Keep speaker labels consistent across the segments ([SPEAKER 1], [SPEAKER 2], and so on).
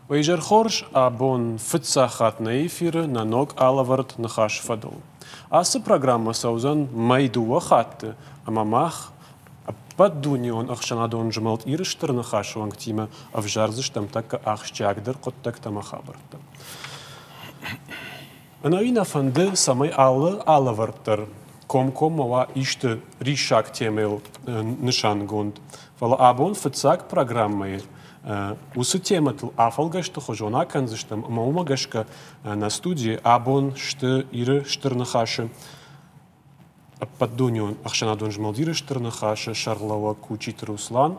[SPEAKER 1] Уӕ изӕр хорз, абон фыццаг хатт нӕ эфиры нӕ ног алӕвӕрд Ныхасы фӕдыл. Ацы программӕ цӕудзӕн мӕй дыууӕ хатты, ӕмӕ мах ӕппӕтдунеон ӕхсӕнадон змӕлд Иры Стыр Ныхасы уӕнгтимӕ ӕвзардзыстӕм тӕккӕ ахсджиагдӕр хъуыддӕгтӕ ӕмӕ хабӕрттӕ. Ӕнӕуи нӕ фӕнды, цӕмӕй алы алӕвӕрд дӕр комкоммӕ уа исты риссаг темӕйыл нысангонд. Фӕлӕ абон фыццаг программӕйы уыцы темӕтыл афӕлгӕсты хуызон акӕндзыстӕм ӕмӕ уымӕ гӕсгӕ нӕ студийы абон сты Иры Стыр Ныхасы Ӕппӕтдунеон ӕхсӕнадон змӕлд Иры Стыр Ныхасы сӕргълӕууӕг Кучиты Руслан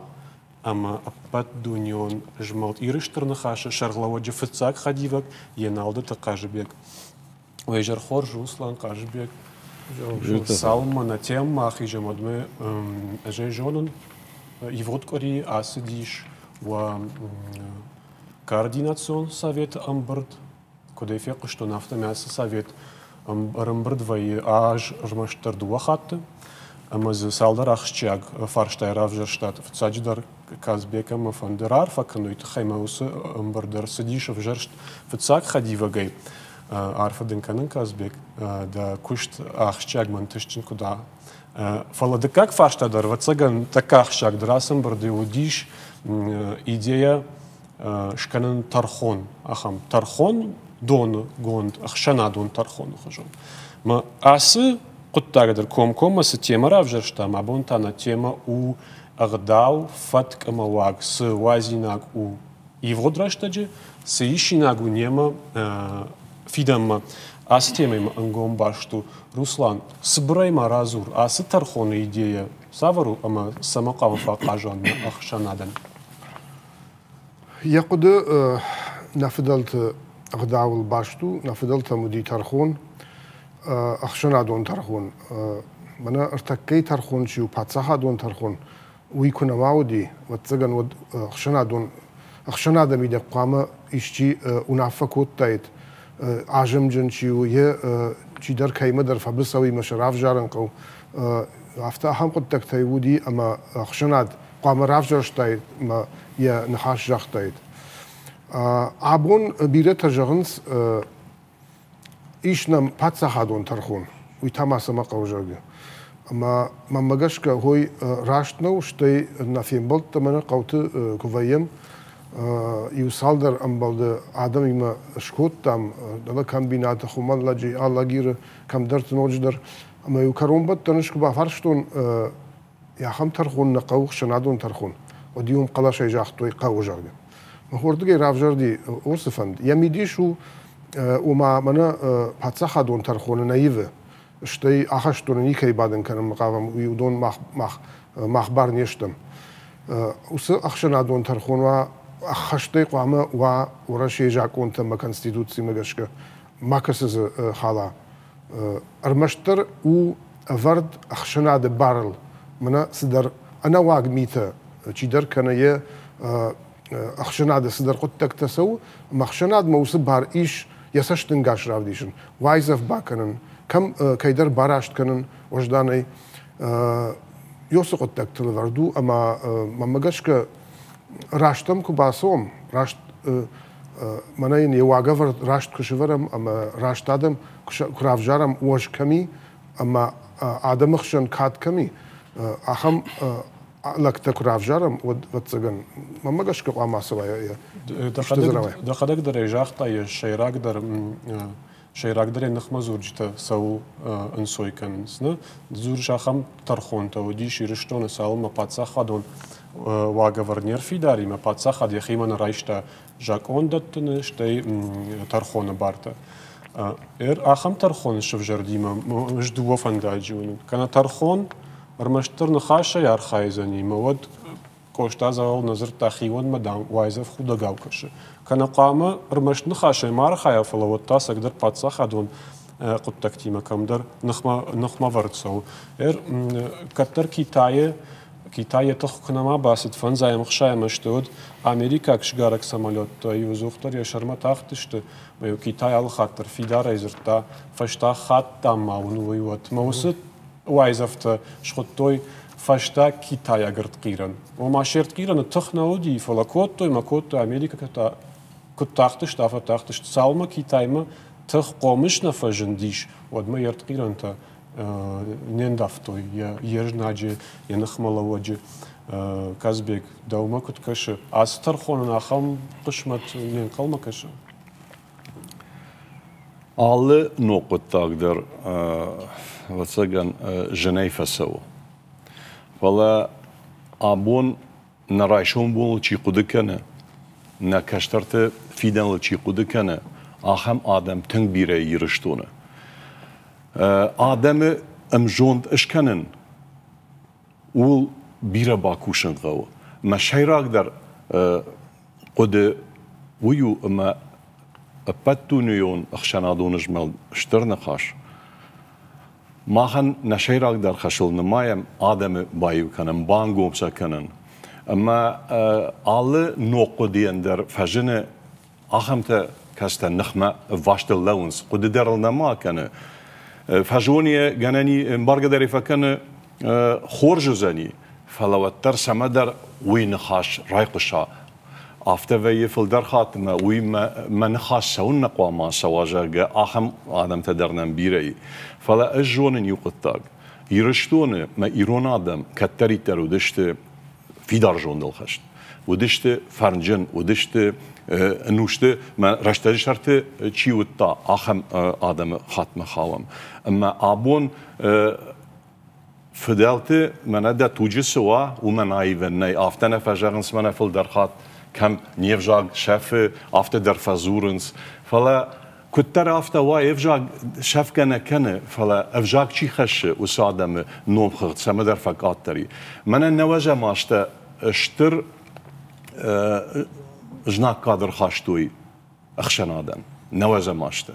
[SPEAKER 1] ӕмӕ Ӕппӕтдунеон змӕлд Иры Стыр Ныхасы сӕргълӕууӕджы фыццаг хӕдивӕг Еналдыты Хъазыбег. Уӕ изӕр хорз, Руслан, Хъазыбег. Цалынмӕ нӕ темӕмӕ ахизӕм, уӕдмӕ ӕз ӕй зонын, ивгъуыд къуыри ацыдис уӕ координацион советы ӕмбырд. Куыд ӕй фехъуыстон, афтӕмӕй ацы совет ӕрӕмбырд вӕййы аз ӕрмӕстдӕр дыууӕ хатты, ӕмӕ дзы цалдӕр ахсджиаг фарстайы равзӕрстат. Фыццаджыдӕр Казбек ӕмӕ фӕнды раарфӕ кӕнын, уый тыххӕй мӕ уыцы ӕмбырд ӕрцыдис ӕвзӕрст фыццаг хӕдивӕгӕй. Арфӕ дын кӕнын, Казбек, дӕ куыст ахсджиаг мӕ ӕнтыстджын куыд уа. Фӕлӕ дыккаг фарста дӕр, ӕвӕццӕгӕн, тӕккӕ ахсджиагдӕр ацы ӕмбырды уыдис идея скӕнын тӕрхон, ахӕм тӕрхондонгонд ӕхсӕнадон тӕрхоны хуызон. Мӕ ацы хъуыддаг дӕр комкоммӕ цы темӕ равзӕрстам, абон та нӕ темӕ у ӕгъдау, фӕтк ӕмӕ уаг, цы уадзинаг у ивгъуыд рӕстӕджы, цы исинаг у немӕ фидӕнмӕ. Ацы темӕимӕ ӕнгом баст у. Руслан, цыбырӕй ма радзур, ацы тӕрхоны идея цавӕр у ӕмӕ цӕмӕ хъуамӕ фӕахъаз уа нӕ ӕхсӕнадӕн?
[SPEAKER 2] Йӕ хъуыды нӕ фыдӕлты ӕгъдауыл баст у, нӕ фыдӕлтӕм уыди тӕрхон, ӕхсӕнадон тӕрхон. Мӕнӕ ӕртӕккӕйы тӕрхон чи у, паддзахадон тӕрхон, уый куы нӕма уыди, ӕвӕццӕгӕн, уӕд ӕхсӕнадон ӕхсӕнады мидӕг хъуамӕ исчи уынаффӕ кодтаид, азымджын чи у, йе чидӕр кӕимӕдӕр фӕбыцӕуимӕ сӕ равзарын хъӕуы. Афтӕ ахӕм хъуыддӕгтӕй уыди, ӕмӕ ӕхсӕнад хъуамӕ равзӕрстаид ӕмӕ йӕ ныхас загътаид. Абон бирӕтӕ зӕгъынц, ис нӕм паддзахадон тӕрхон, уый та ма цӕмӕ хъӕуы, зӕгъгӕ. Ӕмӕ мӕнмӕ гӕсгӕ, уый раст нӕу, стӕй нӕ фембӕлдтӕ мӕнӕ хъӕуты куы вӕййӕм, иу цалдӕр ӕмбӕлды адӕмимӕ скодтам, дӕлӕ комбинаты, Хуымӕллӕджы, Алагиры, кӕмдӕрты ноджыдӕр. Ӕмӕ-иу кӕронбӕттӕны куы бафарстон, ахӕм тӕрхон нӕ хъӕуы, ӕхсӕнадон тӕрхон, уӕд-иу ӕм хъӕлӕсӕй загътой хъӕуы, зӕгъгӕ. Уырдыгӕй равзӕрди уыцы фӕнд. Йӕ мидис у, ома мӕнӕ паддзахадон тӕрхоны нӕ ивы, стӕй ахӕстоны никӕй бадын кӕнынмӕ хъавӕм, уый уыдон мах бар не стӕм. Уыцы ӕхсӕнадон тӕрхон уа ӕххӕстӕй хъуамӕ уа Уӕрӕсейы закъонтӕ ӕмӕ Конституцимӕ гӕсгӕ, макӕцы дзы хала. Ӕрмӕстдӕр у ӕвӕрд ӕхсӕнады барыл, мӕнӕ цыдӕр ӕнӕуаг митӕ чидӕр кӕны йе ӕхсӕнады цыдӕр хъуыддӕгтӕ цӕуы, ӕмӕ ӕхсӕнадмӕ уыцы бар ис йӕ цӕстӕнгас равдисын, уайдзӕф бакӕнын, кӕм кӕйдӕр бараст кӕнын уӕзданӕй. Ёсы хъуыддӕгтыл ӕвӕрд у, ӕмӕ мӕнмӕ гӕсгӕ раст ӕм куы бацӕуӕм, раст мӕнӕ йын йӕ уагӕвӕрд раст куы сӕвӕрӕм ӕмӕ раст адӕм куы равзарӕм, уӕз кӕм и ӕмӕ адӕмы хсӕн кад кӕм и, ахӕм лӕгтӕ куы равзарӕм, уӕд, ӕвӕццӕгӕн, мӕнмӕ гӕсгӕ хъуамӕ ацӕуа йӕ
[SPEAKER 1] Дӕхӕдӕг дӕр ӕй загътай, йӕ сӕйрагдӕр сӕйрагдӕр йӕ ныхмӕдзурджытӕ цӕуыл ӕнцой кӕнынц. Нӕ дзурыс, ахӕм тӕрхонтӕ уыдис Ирыстоны, цалынмӕ паддзахадон уагӕвӕрд не рфидар и, мӕ паддзахад йӕхимӕ нӕ райста закъон дӕттыны, стӕй тӕрхоны бартӕ. Ахӕм тӕрхоны сӕвзӕрдимӕ ӕз дыууӕ фӕндаджы уынын. Кӕнӕ тӕрхон ӕрмӕстдӕр ныхасӕй архайдзӕни, мӕ уӕд Къоста дзӕгъӕл нӕ дзырдта хионмӕ, дам, уайдзӕф худӕгау кӕсы. Кӕнӕ хъуамӕ ӕрмӕст ныхасӕй ма архайа, фӕлӕ уӕд та ӕцӕгдӕр паддзахадон хъуыддӕгтимӕ кӕмдӕр ныхмӕвӕрд цӕуы. Кӕддӕр Китайы Китай йӕ тых куы нӕма бацыд фӕндзайӕм ӕхсайӕм азты, уӕд америкаг сгарӕг самолеттӕ иу ӕдзухдӕр йӕ сӕрмӕ тахтысты, ӕмӕ-иу Китай алы хатт дӕр фидарӕй дзырдта, фӕстаг хатт, дам, ма уын уый уӕд. Мӕ уыцы уайдзӕфтӕ схуыдтой фӕстаг китайаг ӕртхъирӕн. Ома се ртхъирӕны тых нӕ уыди, фӕлӕ кодтой мӕ кодтой, америкӕгтӕ та Куыд тахтысты, афтӕ тахтысты. Цалынмӕ Китаймӕ тых хъомыс нӕ фӕзындис, уӕдмӕ йе ртхъирӕнтӕ не ндӕвтой йе знаджы, йӕ ныхмӕлӕууӕджы. Казбек, дӕумӕ куыд кӕсы, ацы тӕрхонӕн ахӕм хъысмӕт не нхъӕлмӕ кӕсы?
[SPEAKER 3] Алы ног хъуыддаг дӕр, ӕвӕццӕгӕн, зынӕй фӕцӕуы. Фӕлӕ абон нӕ райсом боныл чи хъуыды кӕны, нӕ кӕстӕрты фидӕныл чи хъуыды кӕны, ахӕм адӕм тынг бирӕ Ирыстоны. Адӕмы ӕмзонд скӕнын, ууыл бирӕ бакусын хъӕуы. Мӕ сӕйрагдӕр хъуыды уый у, ӕмӕ ӕппӕтдунейон ӕхсӕнадон змӕлд Стыр Ныхас махӕн нӕ сӕйрагдӕр хӕсыл нымайӕм адӕмы баиу кӕнын, бангом сӕ кӕнын. Ӕмӕ алы ног хъуыдыйӕн дӕр фӕзыны ахӕмтӕ, кӕцытӕ ныхмӕ ӕввастыл лӕууынц, хъуыды дӕр ыл нӕма кӕны. Фӕзоны йӕ, гӕнӕн и, ӕмбаргӕ дӕр ӕй фӕкӕны, хорз уыдзӕни, фӕлӕ уӕддӕр цӕмӕдӕр уый ныхас райхъуыса. Афтӕ вӕййы фылдӕр хатт ӕмӕ уый мӕ ныхас цӕуыннӕ хъуамӕ ацӕуа, зӕгъгӕ, ахӕм адӕмтӕ дӕр нӕм бирӕ и. Фӕлӕ ӕз зонын иу хъуыддаг. Ирыстоны мӕ ирон адӕм кӕддӕриддӕр уыдысты фидар зондыл хӕст. Уыдысты фӕрнджын, уыдысты ӕнусты мӕ рӕстӕджы сӕрты чи уыдта, ахӕм адӕмы хаттмӕ хауӕм. Ӕмӕ абон Фыдӕлты мӕнӕ дӕ туджы цы уа, уымӕн аивӕн нӕй. Афтӕ нӕ фӕзӕгъынц мӕнӕ фылдӕр хатт, кӕм не взаг сӕфы, афтӕ дӕр фӕдзурынц. Фӕлӕ куыддӕр афтӕ уа, ӕвзаг сӕфгӕ нӕ кӕны, фӕлӕ ӕвзаг чи хӕссы, уыцы адӕмы номхыгъд цӕмӕдӕр фӕкъаддӕр и. Мӕнӕ нӕуӕзӕм азтӕ стыр знаггад ӕрхастой ӕхсӕнадӕн нӕуӕдзӕм азты.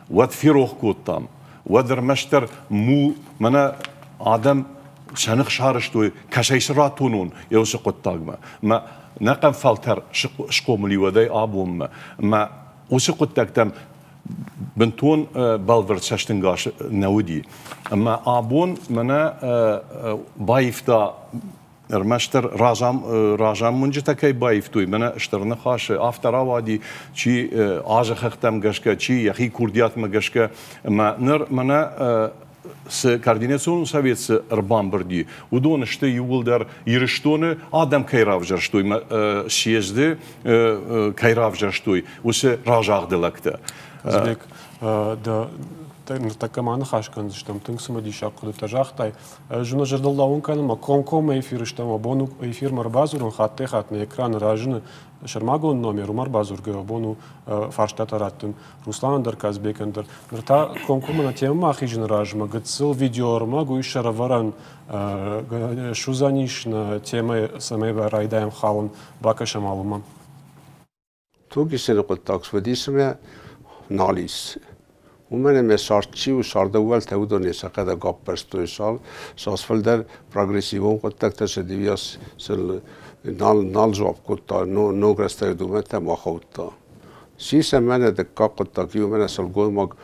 [SPEAKER 3] Уӕд ферох кодтам, уӕд ӕрмӕстдӕр му мӕнӕ адӕм сӕ ных сарӕзтой, кӕцӕй цы ратонон йӕ уыцы хъуыддагмӕ. Мӕ нӕхъӕн фӕлтӕр схъомыл и уӕдӕй абонмӕ. Мӕ уыцы хъуыддӕгтӕм бынтон бӕлвырд цӕстӕнгас нӕ уыди. Ӕмӕ абон мӕнӕ баивта ӕрмӕстдӕр разамонджытӕ кӕй баивтой, мӕнӕ Стыр Ныхасы афтӕ рауади, чи азы хӕхтӕм гӕсгӕ, чи йӕхи курдиатмӕ гӕсгӕ. Ӕмӕ ныр мӕнӕ цы координацион совет цы ӕрбамбырд и, уыдон сты иууылдӕр Ирыстоны адӕм кӕй равзӕрстой, съезды кӕй равзӕрстой, уыцы разагъды лӕгтӕ.
[SPEAKER 1] Казбек, ныртӕккӕ ма ныхас кӕндзыстӕм, тынг цымыдисаг хъуыдытӕ загътай. Ӕз уын зӕрдыл лӕууын кӕнын, мӕ комкоммӕ эфиры стӕм абон эфирмӕ ӕрбадзурын, хаттӕй-хатт нӕ экраны разыны сӕрмагонд номер, уымӕ ӕрбадзургӕ абон у фарстатӕ раттын Русланӕн дӕр, Казбекӕн дӕр. Ныр та комкоммӕ нӕ темӕмӕ ахизыны размӕ гыццыл видеоӕрмӕг уый сӕрӕвӕрӕн суыдзӕнис нӕ темӕ, цӕмӕй райдайӕм халын, бакӕсӕм алымӕ.
[SPEAKER 4] Тугисыны хъуыддаг Свидисмӕ нал ис. Уымӕн ӕмӕ цард чи у, цардӕууӕлтӕ уыдонӕй сӕхӕдӕг аппӕрстой цас фылдӕр прогрессивон хъуыддӕгтӕ сӕ сыл нал, нал дзуапп кодта, ног рӕстӕджы домӕнтӕм ахаудта. Сисӕм мӕнӕ дыккаг хъуыддаг, иу мӕнӕ сылгоймаг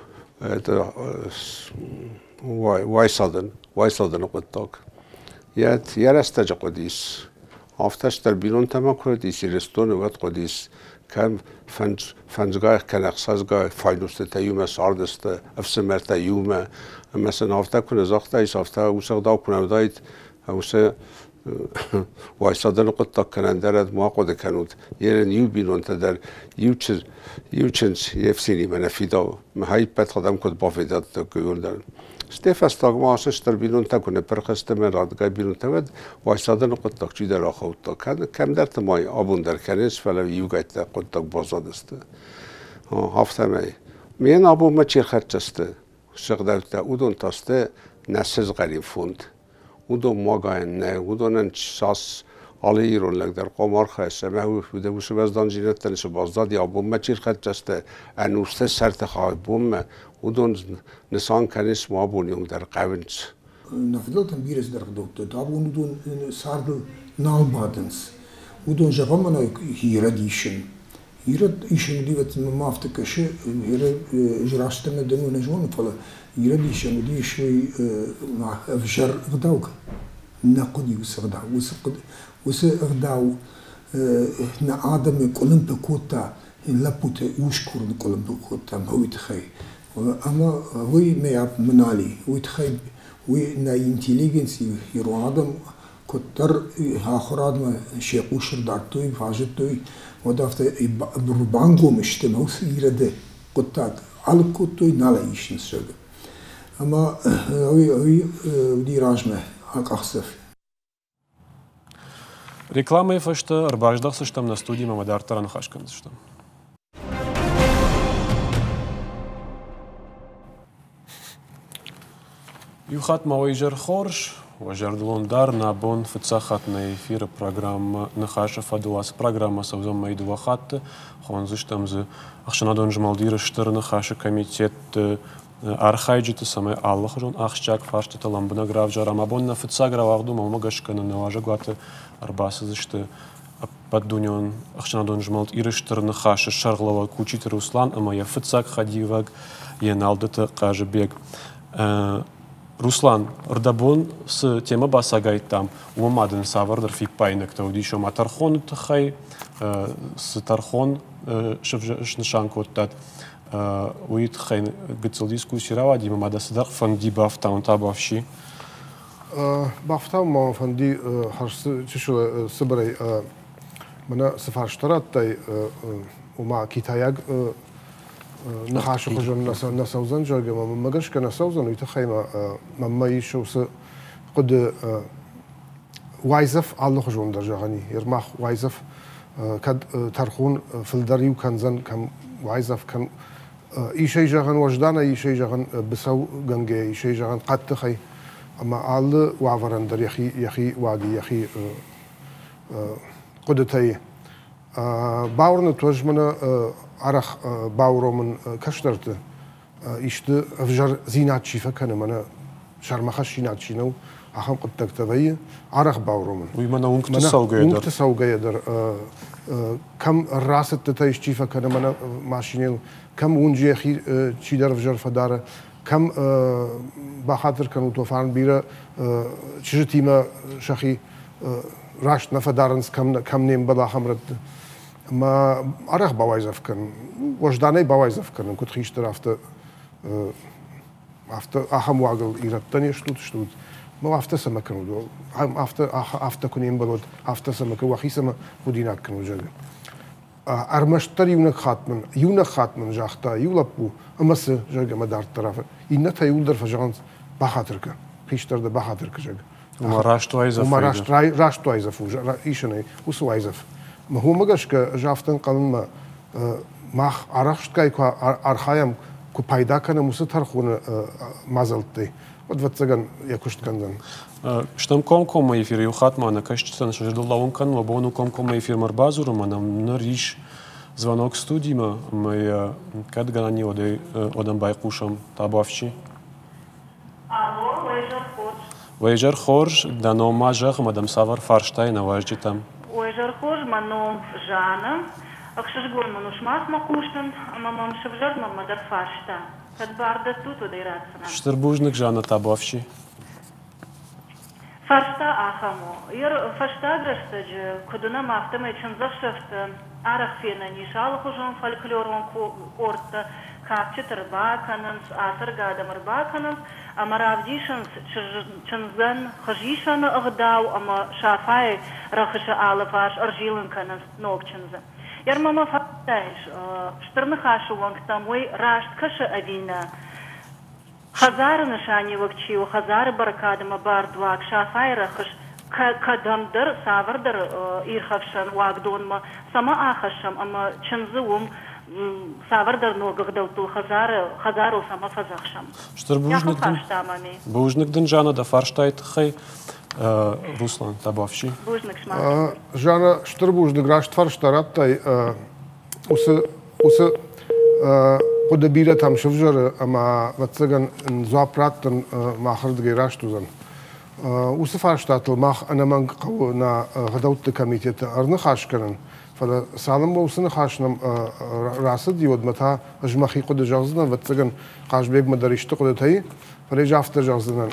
[SPEAKER 4] уайсадын, уайсадыны хъуыддаг. Йӕ рӕстӕджы хъуыдис. Афтӕ стыр бинонтӕ ма куы уыдис Ирыстоны, уӕд хъуыдис, кӕм фӕндзгай кӕнӕ ӕхсӕзгай файнустытӕ иумӕ цардысты, ӕфсымӕртӕ иумӕ. Ӕмӕ сын афтӕ куы нӕ загътаис, афтӕ уыцы ӕгъдау куы нӕ уыдаид, уыцы уайсадӕны хъуыддаг кӕнӕ ӕндӕр ма хъуыды кӕнут. Ерын иу бинонтӕ дӕр иу чыз, иу чындз йе фсинимӕ нӕ фидауы. Мӕ иппӕт адӕм куыд бафидадтой уырдӕм. Стӕй фӕстагмӕ ацы стыр бинонтӕ куы ныппырх сты ӕмӕ радгай бинонтӕ, уӕд уайсадӕны хъуыддаг чидӕр ахаудта. Кӕмдӕрты ма абон дӕр кӕнынц, фӕлӕ иугӕйттӕ хъуыддаг баззадысты. Афтӕмӕй. Ме абонмӕ чи рхӕццӕ сты сыгъдӕуттӕ, уыдон та сты нӕ сызгъӕрин фонд. Уыдон магайӕн нӕ, уыдонӕн цас алы ирон лӕг дӕр хъуамӕ архайса, ӕмӕ уыцы уӕздандзинӕдтӕн цы баззади, абонмӕ чи рхӕццӕ сты, ӕнусты сӕрты бонмӕ, уыдон нысан кӕнынц ма абоны онг дӕр хъӕуынц.
[SPEAKER 5] Нӕ фыдӕлтӕм бирӕ цыдӕр ӕгъдӕуттӕ, абон уыдон цардыл нал бадынц. Уыдон зӕгъӕм, мӕнӕ ирӕд исын. Ирӕд исын уыди, мӕм афтӕ кӕсы, ирӕд ӕз раст ӕмӕ дӕн нӕ зонын, фӕлӕ ирӕд исын уыдис уый ӕвзӕр ӕгъдау. Нӕ хъуыди уыцы ӕгъдау. Уыцы ӕгъдау нӕ адӕмы къуылымпы кодта. Лӕппутӕ ус курын къуылымпы кодта уый тыххӕй. Ӕмӕ уый мӕ мынали, уый тыххӕй уый нӕ интеллигенци, ирон адӕм куыддӕр ахуырадмӕ сӕ хъус ӕрдардтой, базыдтой, уӕд афтӕ бангом сты ӕмӕ уыцы ирӕды хъуыддаг алыг кодтой, нал ӕй исынц, зӕгъгӕ. Ӕмӕ уый уыди размӕ акъахдзӕф.
[SPEAKER 1] Рекламӕйы фӕстӕ ӕрбаздӕхдзыстӕм нӕ студимӕ ӕмӕ дарддӕр аныхас кӕндзыстӕм. Иу хатт ма уӕ изӕр хорз, уӕ зӕрдылон дӕр нӕ бон фыццаг хатт нӕ эфиры программӕ Ныхасы фӕдыл. Ацы программӕ цӕудзӕн мӕй дыууӕ хатты. Хондзыстӕм дзы ӕхсӕнадон змӕлд Иры Стыр Ныхасы комитетты архайджыты, цӕмӕй алыхуызон ахсджиаг фарстытӕ лӕмбынӕг равзарӕм. Абон нӕ фыццаг рауагъд у, уымӕ гӕсгӕ нын нӕ уазӕгуаты ӕрбацыдысты ӕппӕтдунеон ӕхсӕнадон змӕлд Иры Стыр Ныхасы сӕргълӕууӕг Кучиты Руслан ӕмӕ йӕ фыццаг хӕдивӕг Еналдыты Хъазыбег. Руслан, рдӕбон цы темӕ бацагайдтам, уымӕ ма дын цавӕрдӕр фиппаинӕгтӕ уыдис, ома тӕрхоны тыххӕй цы тӕрхон снысан кодтат, уый тыххӕй гыццыл дискусси рауади, ӕмӕ ма дӕ цыдӕр фӕнди бафтауын табуафси?
[SPEAKER 2] Бафтауын ма мӕ фӕнди хӕрз чысыл цыбырӕй. Мӕнӕ цы фарста радтай, ома китайаг ныхасы хуызӕн нӕ цӕудзӕн, зӕгъгӕ, мӕнмӕ гӕсгӕ нӕ цӕудзӕн, уый тыххӕй мӕнмӕ ис уыцы хъуыды уайдзӕф алыхуызон дӕр зӕгъӕн и. Ермах уайдзӕф кӕд тӕрхон фылдӕр иу кӕндзӕн, кӕм уайдзӕф, кӕм исӕй зӕгъӕн уӕзданӕй, исӕй зӕгъӕн быцӕугӕнгӕйӕ, исӕй зӕгъӕн хъӕддыхӕй. Ӕмӕ алы уавӕрӕн дӕр йӕхи, йӕхи уаги, йӕхи хъуыдытӕй. Бауырныд уӕз мӕнӕ арӕх бауромын кӕстӕрты, исты ӕвзӕрдзинад чи фӕкӕны, мӕнӕ сӕрмӕхӕссинаг чи нӕу, ахӕм хъуыддӕгтӕ вӕййы, арӕх бауромын.
[SPEAKER 1] Уый мӕнӕ уынгты цӕугӕйӕ дӕр.
[SPEAKER 2] Уынгты цӕугӕйӕ дӕр кӕм рацыдтытӕ исчи фӕкӕны мӕнӕ машинӕйыл, кӕм уынджы йӕхи чидӕр ӕвзӕр фӕдары, кӕм бахатыр кӕнут, уӕ фарн бирӕ чызджытимӕ сӕхи раст нӕ фӕдарынц, кӕм, кӕм не мбӕлы, ахӕм рӕтты. Ӕмӕ арӕх бауайдзӕф кӕнын, уӕзданӕй бауайдзӕф кӕнын, куыд хистӕр, афтӕ афтӕ ахӕм уагыл ирӕттӕ не стут, стут. Ну, афтӕ цӕмӕ кӕнут, афтӕ, афтӕ куы не мбӕлод, афтӕ цӕмӕ кӕнут, уӕхи цӕмӕ худинаг кӕнут, зӕгъгӕ. Ӕрмӕстдӕр иунӕг хатт мын, иунӕг хатт мын загъта иу лӕппу, ӕмӕ цы, зӕгъгӕ, мӕ дарддӕр афӕ. Иннӕтӕ иуылдӕр фӕзӕгъынц, бахатыр кӕн, хистӕр дӕ бахатыр кӕ, зӕгъгӕ.
[SPEAKER 1] Ома раст уайдзӕф.
[SPEAKER 2] Ома раст, раст уайдзӕф у, исынӕй, уыцы уайдзӕф. Уымӕ гӕсгӕ ӕз афтӕ ӕнхъӕлынмӕ мах арӕхстгай куы архайӕм, куы пайда кӕнӕм уыцы тӕрхоны мадзӕлттӕй, уӕд, ӕвӕццӕгӕн, йӕ куыст кӕндзӕн.
[SPEAKER 1] Стӕм комкоммӕ эфиры иу хатт ма нӕ кӕсджытӕн сӕ зӕрдыл лӕууын кӕнын, уӕ бон у комкоммӕ эфирмӕ ӕрбадзурын, ӕмӕ нӕм ныр ис звонок студимӕ, ӕмӕ йӕ кӕд гӕнӕн и, уӕд ӕм байхъусӕм. Табуафси.
[SPEAKER 6] Алло, уӕ изӕр хорз.
[SPEAKER 1] Уӕ изӕр хорз, дӕ ном ма зӕгъ ӕмӕ дӕм цавӕр фарстайы нӕ уазджытӕм?
[SPEAKER 6] Уӕ изӕр хорз, мӕ ном Жанна. Ӕхсызгон мын у сымахмӕ хъусын, ӕмӕ мӕм сывзӕрд мӕнмӕ дӕр фарста. Кӕд бар дӕттут, уӕд ӕй ратдзынӕн.
[SPEAKER 1] Стыр бузныг, Жанна Табуафси.
[SPEAKER 6] Фарста ахӕм у. Ер фӕстаг рӕстӕджы, куыд уынӕм, афтӕмӕй чындзӕхсӕвты арӕх фенӕн ис алыхуызон фольклорон къордтӕ, кафджыты ӕрбакӕнынц, ацӕргӕ адӕм ӕрбакӕнынц ӕмӕ равдисынц чындзӕн хызисӕны ӕгъдау ӕмӕ Сафайы рӕхысы алыфарс ӕрзилын кӕнынц ног чындзы. Ермӕ мӕ фарстаис, Стыр Ныхасы уӕнгтӕм уый раст кӕсы ӕви нӕ? Хӕдзары нысаниуӕг чи у, хӕдзары бӕркад ӕмӕ бардуаг, Сафайы рӕхыс кӕдӕмдӕр, цавӕрдӕр ирхӕфсӕн уагдонмӕ цӕмӕ ахӕссӕм ӕмӕ чындзы уым цавӕрдӕр ног ӕгъдӕуттыл хӕдзары, хӕдзарыл цӕмӕ фӕдзӕхсӕм?
[SPEAKER 1] Стыр бузныг дын, бузныг дын, Жанна, дӕ фарстайы тыххӕй. Руслан Табавчи.
[SPEAKER 6] Бузныг сымах.
[SPEAKER 2] Жанна, стыр бузныг, раст фарста радтай. Уыцы, уыцы хъуыды бирӕтӕм сывзӕры ӕмӕ, ӕвӕццӕгӕн, дзуапп раттын махырдыгӕй раст уыдзӕн. Уыцы фарстатыл мах ӕнӕмӕнг хъӕуы нӕ гъдӕутты комитеты ӕрныхас кӕнын, фӕлӕ цалынмӕ уыцы ныхас нӕм рацыди, уӕдмӕ та ӕз мӕхи хъуыды зӕгъдзынӕн, ӕвӕццӕгӕн, Хъазбегмӕ дӕр исты хъуыдытӕ и, фӕлӕ ӕз афтӕ зӕгъдзынӕн.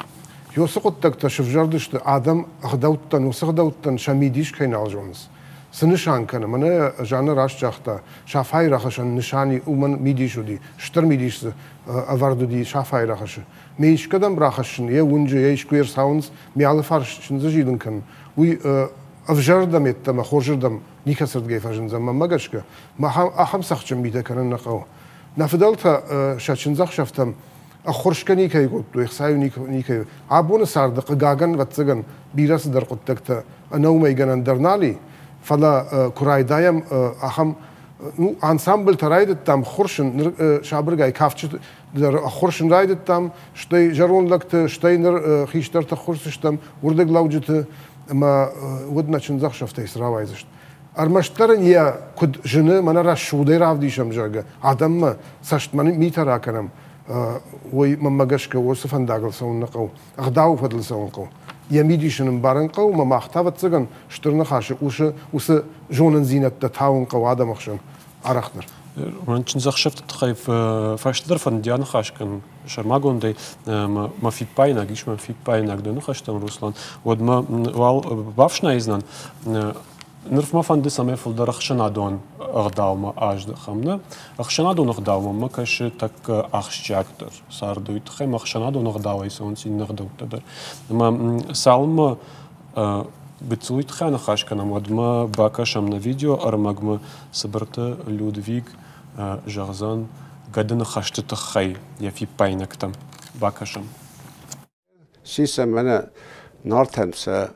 [SPEAKER 2] Уыцы хъуыддӕгтӕ сывзӕрдысты адӕм ӕгъдӕуттӕн, уыцы ӕгъдӕуттӕн сӕ мидис кӕй нал зонынц. Цы нысан кӕны? Мӕнӕ Жанна раст загъта, Сафайы рӕхысӕн нысани уымӕн мидис уыди, стыр мидис дзы ӕвӕрд уыди Сафайы рӕхысы. Ме искӕдӕм рахӕссын, йӕ уынджы, йӕ искуы ӕрцауынц, ме алыфарс чындзы зилын кӕнын, уый ӕвзӕрдӕм йеддӕмӕ хорзырдӕм никӕцырдыгӕй фӕзындзӕн, мӕнмӕ гӕсгӕ. Ахӕм цӕхджын митӕ кӕнын нӕ хъӕуы. Нӕ фыдӕлтӕ сӕ чындзӕхсӕвтӕм ӕххуырсгӕ никӕй кодтой, ӕхцайы никӕй. Абоны царды, хъыгагӕн, ӕвӕццӕгӕн, бирӕ цыдӕр хъуыддӕгтӕ ӕнӕуымӕй гӕнӕн дӕр нал и, фӕлӕ куы райдайӕм ахӕм ну, ансамбльтӕ райдыдтам ххуырсын, ныр сабыргай кафджыты дӕр ӕххуырсын райдыдтам, стӕй зӕронд лӕгты, стӕй ныр хистӕрты ӕххуырсдзыстӕм, уырдыглӕуджыты, ӕмӕ уӕд нӕ чындзӕхсӕвтӕй цы рауайдзысты. Ӕрмӕстдӕр ын йӕ куыд зыны, мӕнӕ рӕсугъдӕй равдисӕм, зӕгъгӕ, адӕммӕ цӕстмӕ митӕ ракӕнӕм, уый мӕнмӕ гӕсгӕ уыцы фӕндагыл цӕуын нӕ хъӕуы, ӕгъдауы фӕдыл цӕуын хъӕуы. Йӕ мидис ын ӕмбарын хъӕуы, ӕмӕ мах та, ӕвӕццӕгӕн, стыр ныхасы уыцы зонындзинӕдтӕ тауын хъӕуы адӕмы хсӕн арӕхдӕр.
[SPEAKER 1] Мӕн чындзӕхсӕвты тыххӕй фӕстӕдӕр фӕндиа ныхас кӕнын сӕрмагондӕй мӕ фиппаинаг ис, мӕ фиппаинаг дӕ ныхӕстӕм, Руслан, уӕд мӕ уал бафснайдзынӕн. Ныр мӕ фӕнды, цӕмӕй фылдӕр ӕхсӕнадон ӕгъдаумӕ аздӕхӕм. Нӕ ӕхсӕнадон ӕгъдаумӕ мӕ кӕсы тӕккӕ ахсджиагдӕр царды, уый тыххӕй мӕ ӕхсӕнадон ӕгъдауӕй цӕуынц иннӕ ӕгъдӕуттӕ дӕр. Ӕмӕ цалынмӕ гыццыл уый тыххӕй аныхас кӕнӕм, уӕдмӕ бакӕсӕм нӕ видеоӕрмӕгмӕ. Цыбырты Людвиг зӕгъдзӕн гӕды ныхӕсты тыххӕй йӕ фиппаинӕгтӕм. Бакӕсӕм.
[SPEAKER 4] Сисӕм мӕнӕ Нартӕн сӕ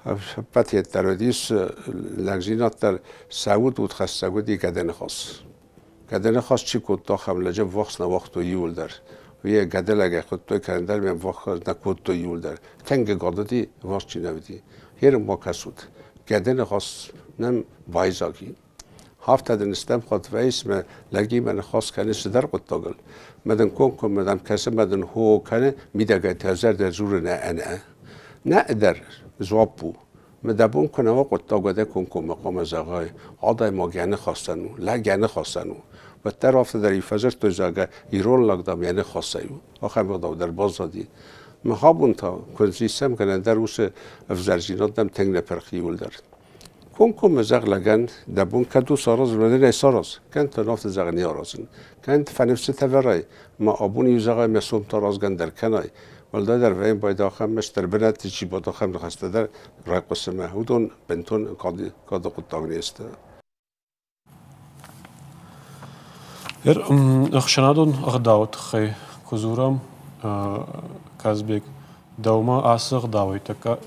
[SPEAKER 4] ӕппӕт дӕр уыдис лӕгдзинад дӕр, сӕ уд удхӕссӕг уыди гӕдыныхас. Гӕдыныхас чи кодта, ахӕм лӕджы ввахс нӕ уагътой иуылдӕр. Уый гӕдылӕгӕй хуыдтой, кӕндӕр ме ввахс нӕ кодтой иуылдӕр. Тынг ӕгад уыди, ввахс чи нӕ уыди. Херым ма кӕсут, гӕдыныхас нӕм байдзаг и. Афтӕ дын стӕм хатт вӕййыс мӕ лӕгимӕ ныхас кӕныс цыдӕр хъуыддагыл. Мӕ дын комкоммӕ дӕм кӕсы мӕ дын хо кӕны, мидӕгӕй та зӕрдӕ дзуры нӕ ӕнӕ. Нӕ дӕр дзуапп у. Мӕ дӕ бон куы нӕ уа хъуыддаг, уӕдӕ комкоммӕ хъуамӕ зӕгъай, адӕймаг йӕ ныхасӕн у, лӕг йӕ ныхасӕн у. Уӕддӕр афтӕ дӕр фӕдзырдтой, зӕгъгӕ, ирон лӕг, дам, йӕ ныхасӕй у. Ахӕм ӕгъдау дӕр баззади. Мах абон та куы нцъисӕм кӕнӕ дӕр уыцы ӕвзӕрдзинад дӕм тынг нӕ пырх иуылдӕр. Комкоммӕ зӕгъ лӕгӕн, дӕ бон кӕд у сараз, уӕд ӕй сараз. Кӕд та афтӕ зӕгъ не аразын. Кӕд фӕныфсытӕ вӕрай, ма абон иу зӕгъай, мӕ сом та разгӕн дӕр кӕнай. Уӕлдайдӕр вӕййын байдахӕм, ме стыр бынӕтты чи бадахӕм ныхӕстӕ дӕр райхъуысы мӕ. Уыдон бынтон кады хъуыддаг не сты.
[SPEAKER 1] Ӕхсӕнадон ӕгъдауы тыххӕй куы дзурӕм, Казбек, дӕумӕ ацы ӕгъдауӕй тӕккӕ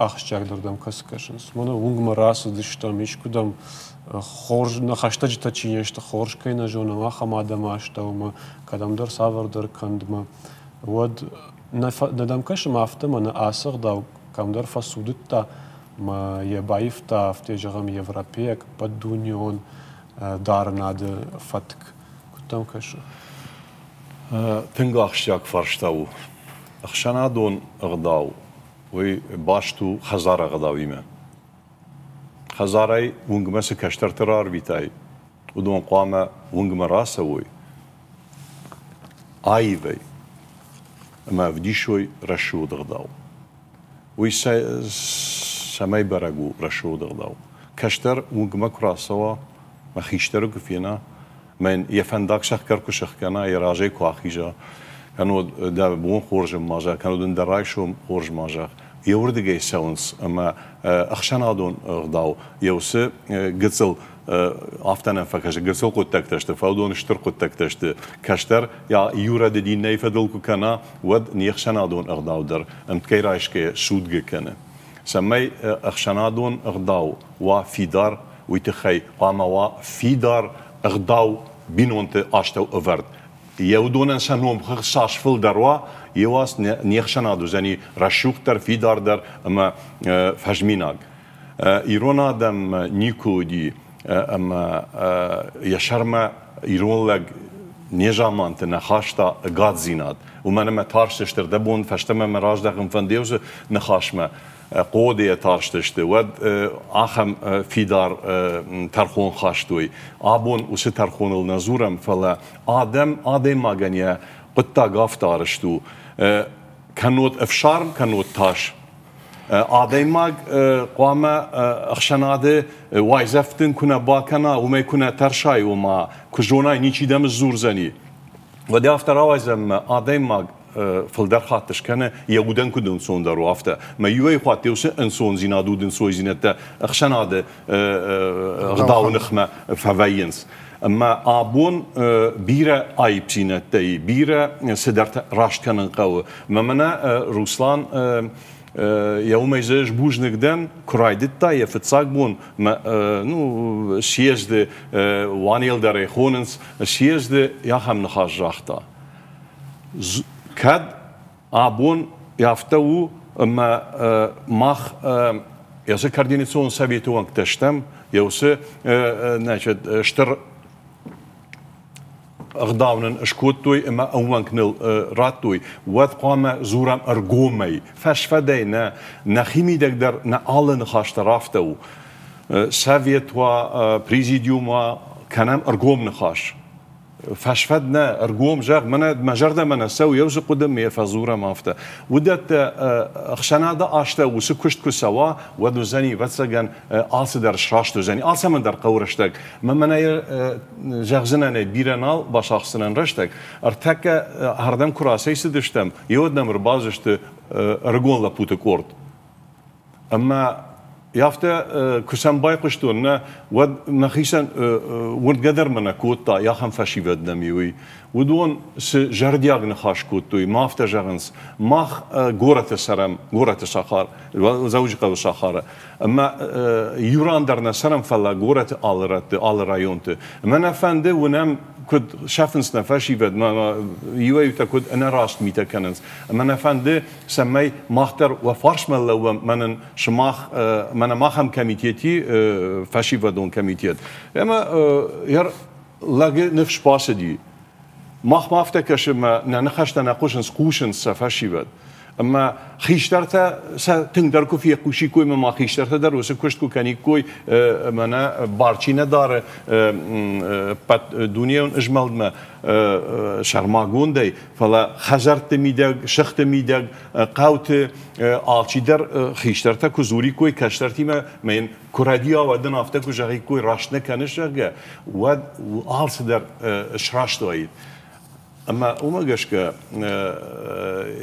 [SPEAKER 1] ахсджиагдӕрдӕм кӕцы кӕсынц? Мӕнӕ уынгмӕ рацыдыстӕм, искуыдӕм хорз, нӕ хӕстӕджытӕ чи не сты, хорз кӕй нӕ зонӕм, ахӕм адӕмы астӕумӕ, кӕдӕмдӕр цавӕрдӕр кӕндмӕ, уӕд нӕ дӕм кӕсы ма афтӕ, мӕнӕ ацы ӕгъдау кӕмдӕр фӕцудыдта, ӕмӕ йӕ баивта, афтӕ зӕгъӕм, европейаг ӕппӕтдунеон дарынады фӕтк. Куыд дӕм кӕсы?
[SPEAKER 3] Тынг ахсджиаг фарста у. Ӕхсӕнадон ӕгъдау уый баст у хӕдзары ӕгъдауимӕ. Хӕдзарӕй уынгмӕ цы кӕстӕрты рарвитай, уыдон хъуамӕ уынгмӕ рацӕуой аивӕй ӕмӕ ӕвдисой рӕсугъд ӕгъдау. Уый цӕмӕй бӕрӕг у рӕсугъд ӕгъдау? Кӕстӕр уынгмӕ куы рацӕуа, мӕ хистӕры куы фена, мӕн йӕ фӕндаг цӕхгӕр куы сӕхгӕна, йӕ разӕй куы ахиза, кӕннод дӕ бон хорз ма зӕгъ, кӕннод ын дӕ райсом хорз ма зӕгъ. Йе уырдыгӕй цӕуынц ӕмӕ ӕхсӕнадон ӕгъдау йӕ уыцы гыццыл афтӕ нӕм фӕкӕсы, гыццыл хъуыддӕгтӕ сты, фӕлӕ уыдон стыр хъуыддӕгтӕ сты. Кӕстӕр йӕ иу рӕдыд иннӕйы фӕдыл куы кӕна, уӕд не хсӕнадон ӕгъдау дӕр ӕмткӕй райсгӕйӕ судгӕ кӕны. Цӕмӕй ӕхсӕнадон ӕгъдау уа фидар, уый тыххӕй хъуамӕ уа фидар ӕгъдау бинонты астӕу ӕвӕрд. Йӕ уыдонӕн сӕ номхыгъд цас фылдӕр уа, йеуас не хсӕнад уыдзӕни рӕсугъддӕр, фидардӕр ӕмӕ фӕзминаг. Ирон адӕммӕ никуы уыди ӕмӕ йӕ сӕрмӕ ирон лӕг незаманты нӕ хаста ӕгаддзинад. Уымӕн ӕмӕ тарстысты, ӕрдӕбон фӕстӕмӕ мӕ раздӕхын фӕнды уыцы ныхасмӕ, хъодыйӕ тарстысты, уӕд ахӕм фидар тӕрхон хастой. Абон уыцы тӕрхоныл нӕ дзурӕм, фӕлӕ адӕм адӕймагӕн йӕ хъуыддаг афтӕ арӕзт у, кӕннод ӕфсарм, кӕннод тас. Адӕймаг хъуамӕ ӕхсӕнады уайдзӕф дын куы нӕ бакӕна, уымӕй куы нӕ тӕрсай, ома куы зонай, ничи дӕм сдзурдзӕни, уӕд афтӕ рауайдзӕн, мӕ адӕймаг фылдӕр хатт скӕны, йӕ удӕн куыд ӕнцондӕр у, афтӕ. Мӕ иуӕй хатт уыцы ӕнцондзинад, удӕнцойдзинӕдтӕ ӕхсӕнады ӕгъдауы ныхмӕ фӕвӕййынц. Ӕмӕ абон бирӕ аипдзинӕдтӕ и, бирӕ цыдӕртӕ раст кӕнын хъӕуы. Мӕ мӕнӕ Руслан йӕ уымӕй дзы ӕз бузныг дӕн, куы райдыдта йӕ фыццаг бон, ну, съезды Уанелдарӕй хонынц, съезды ахӕм ныхас загъта. Кӕд абон афтӕ у, ӕмӕ мах йӕ координацион советы уӕнгтӕ стӕм, йӕ уыцы значит, стыр ӕгъдау нын скодтой ӕмӕ ӕууӕнк ныл радтой, уӕд хъуамӕ дзурӕм ӕргомӕй, фӕсфӕдӕй нӕ, нӕхимидӕг дӕр нӕ алы ныхас дӕр афтӕ у. Совет уа, президиум уа, кӕнӕм ӕргом ныхас. Фӕсфӕд нӕ, ӕргом зӕгъ, мӕнӕ мӕ зӕрдӕмӕ нӕ цӕуы, еу дзы хъуыды ме фӕдзурӕм афтӕ. Уыдӕттӕ ӕхсӕнады астӕу уыцы куыст куы цӕуа, уӕд уыдзӕни, ӕвӕццӕгӕн, алцыдӕр сраст уыдзӕни. Алцӕмӕн дӕр хъӕуы рӕстӕг. Мӕ мӕнӕ зӕгъдзынӕн ӕй, бирӕ нал бацахсдзынӕн рӕстӕг. Ӕртӕккӕ ардӕм куы рацӕйцыдыстӕм, еуӕд нӕм ӕрбацыдысты ӕрыгон лӕппуты къорд. Ӕмӕ афтӕ куы сӕм байхъуыстон, нӕ, уӕд мӕхицӕн уырнгӕ дӕр мӕ нӕ кодта, ахӕм фӕсивӕд нӕм и, уый. Уыдон цы зӕрдиаг ныхас кодтой, ма афтӕ зӕгъынц, мах горӕты цӕрӕм, горӕты сахар, Дзӕуджыхъӕуы сахары. Ӕмӕ иу ран дӕр нӕ цӕрӕм, фӕлӕ горӕты алы рӕтты, алы районты. Ӕмӕ нӕ фӕнды, уынӕм, куыд сӕфынц нӕ фӕсивӕд, иуӕй-иутӕ куыд ӕнӕраст митӕ кӕнынц. Ӕмӕ нӕ фӕнды, цӕмӕй мах дӕр уӕ фарсмӕ лӕууӕм, мӕнӕн сымах, мӕнӕ махӕм комитети, фӕсивӕдон комитет. Ӕмӕ йӕ лӕгы ныфс бацыди. Мах ма афтӕ кӕсы, мӕ нӕ ныхӕстӕ нӕ хъусынц, хъусынц сӕ фӕсивӕд. Ӕмӕ хистӕртӕ сӕ тынгдӕр куы фехъусиккой, ӕмӕ ма хистӕртӕ дӕр уыцы куыст куы кӕниккой, мӕнӕ бар чи нӕ дары ӕппӕт дунеон змӕлдмӕ сӕрмагондӕй, фӕлӕ хӕдзӕртты мидӕг, сыхты мидӕг, хъӕуты алчидӕр хистӕртӕ куы дзуриккой кӕстӕртимӕ, мӕ йын куы рӕдийа, уӕд ын афтӕ куы зӕгъиккой, раст нӕ кӕныс, зӕгъгӕ, уӕд алцыдӕр сраст уаид. Ӕмӕ уымӕ гӕсгӕ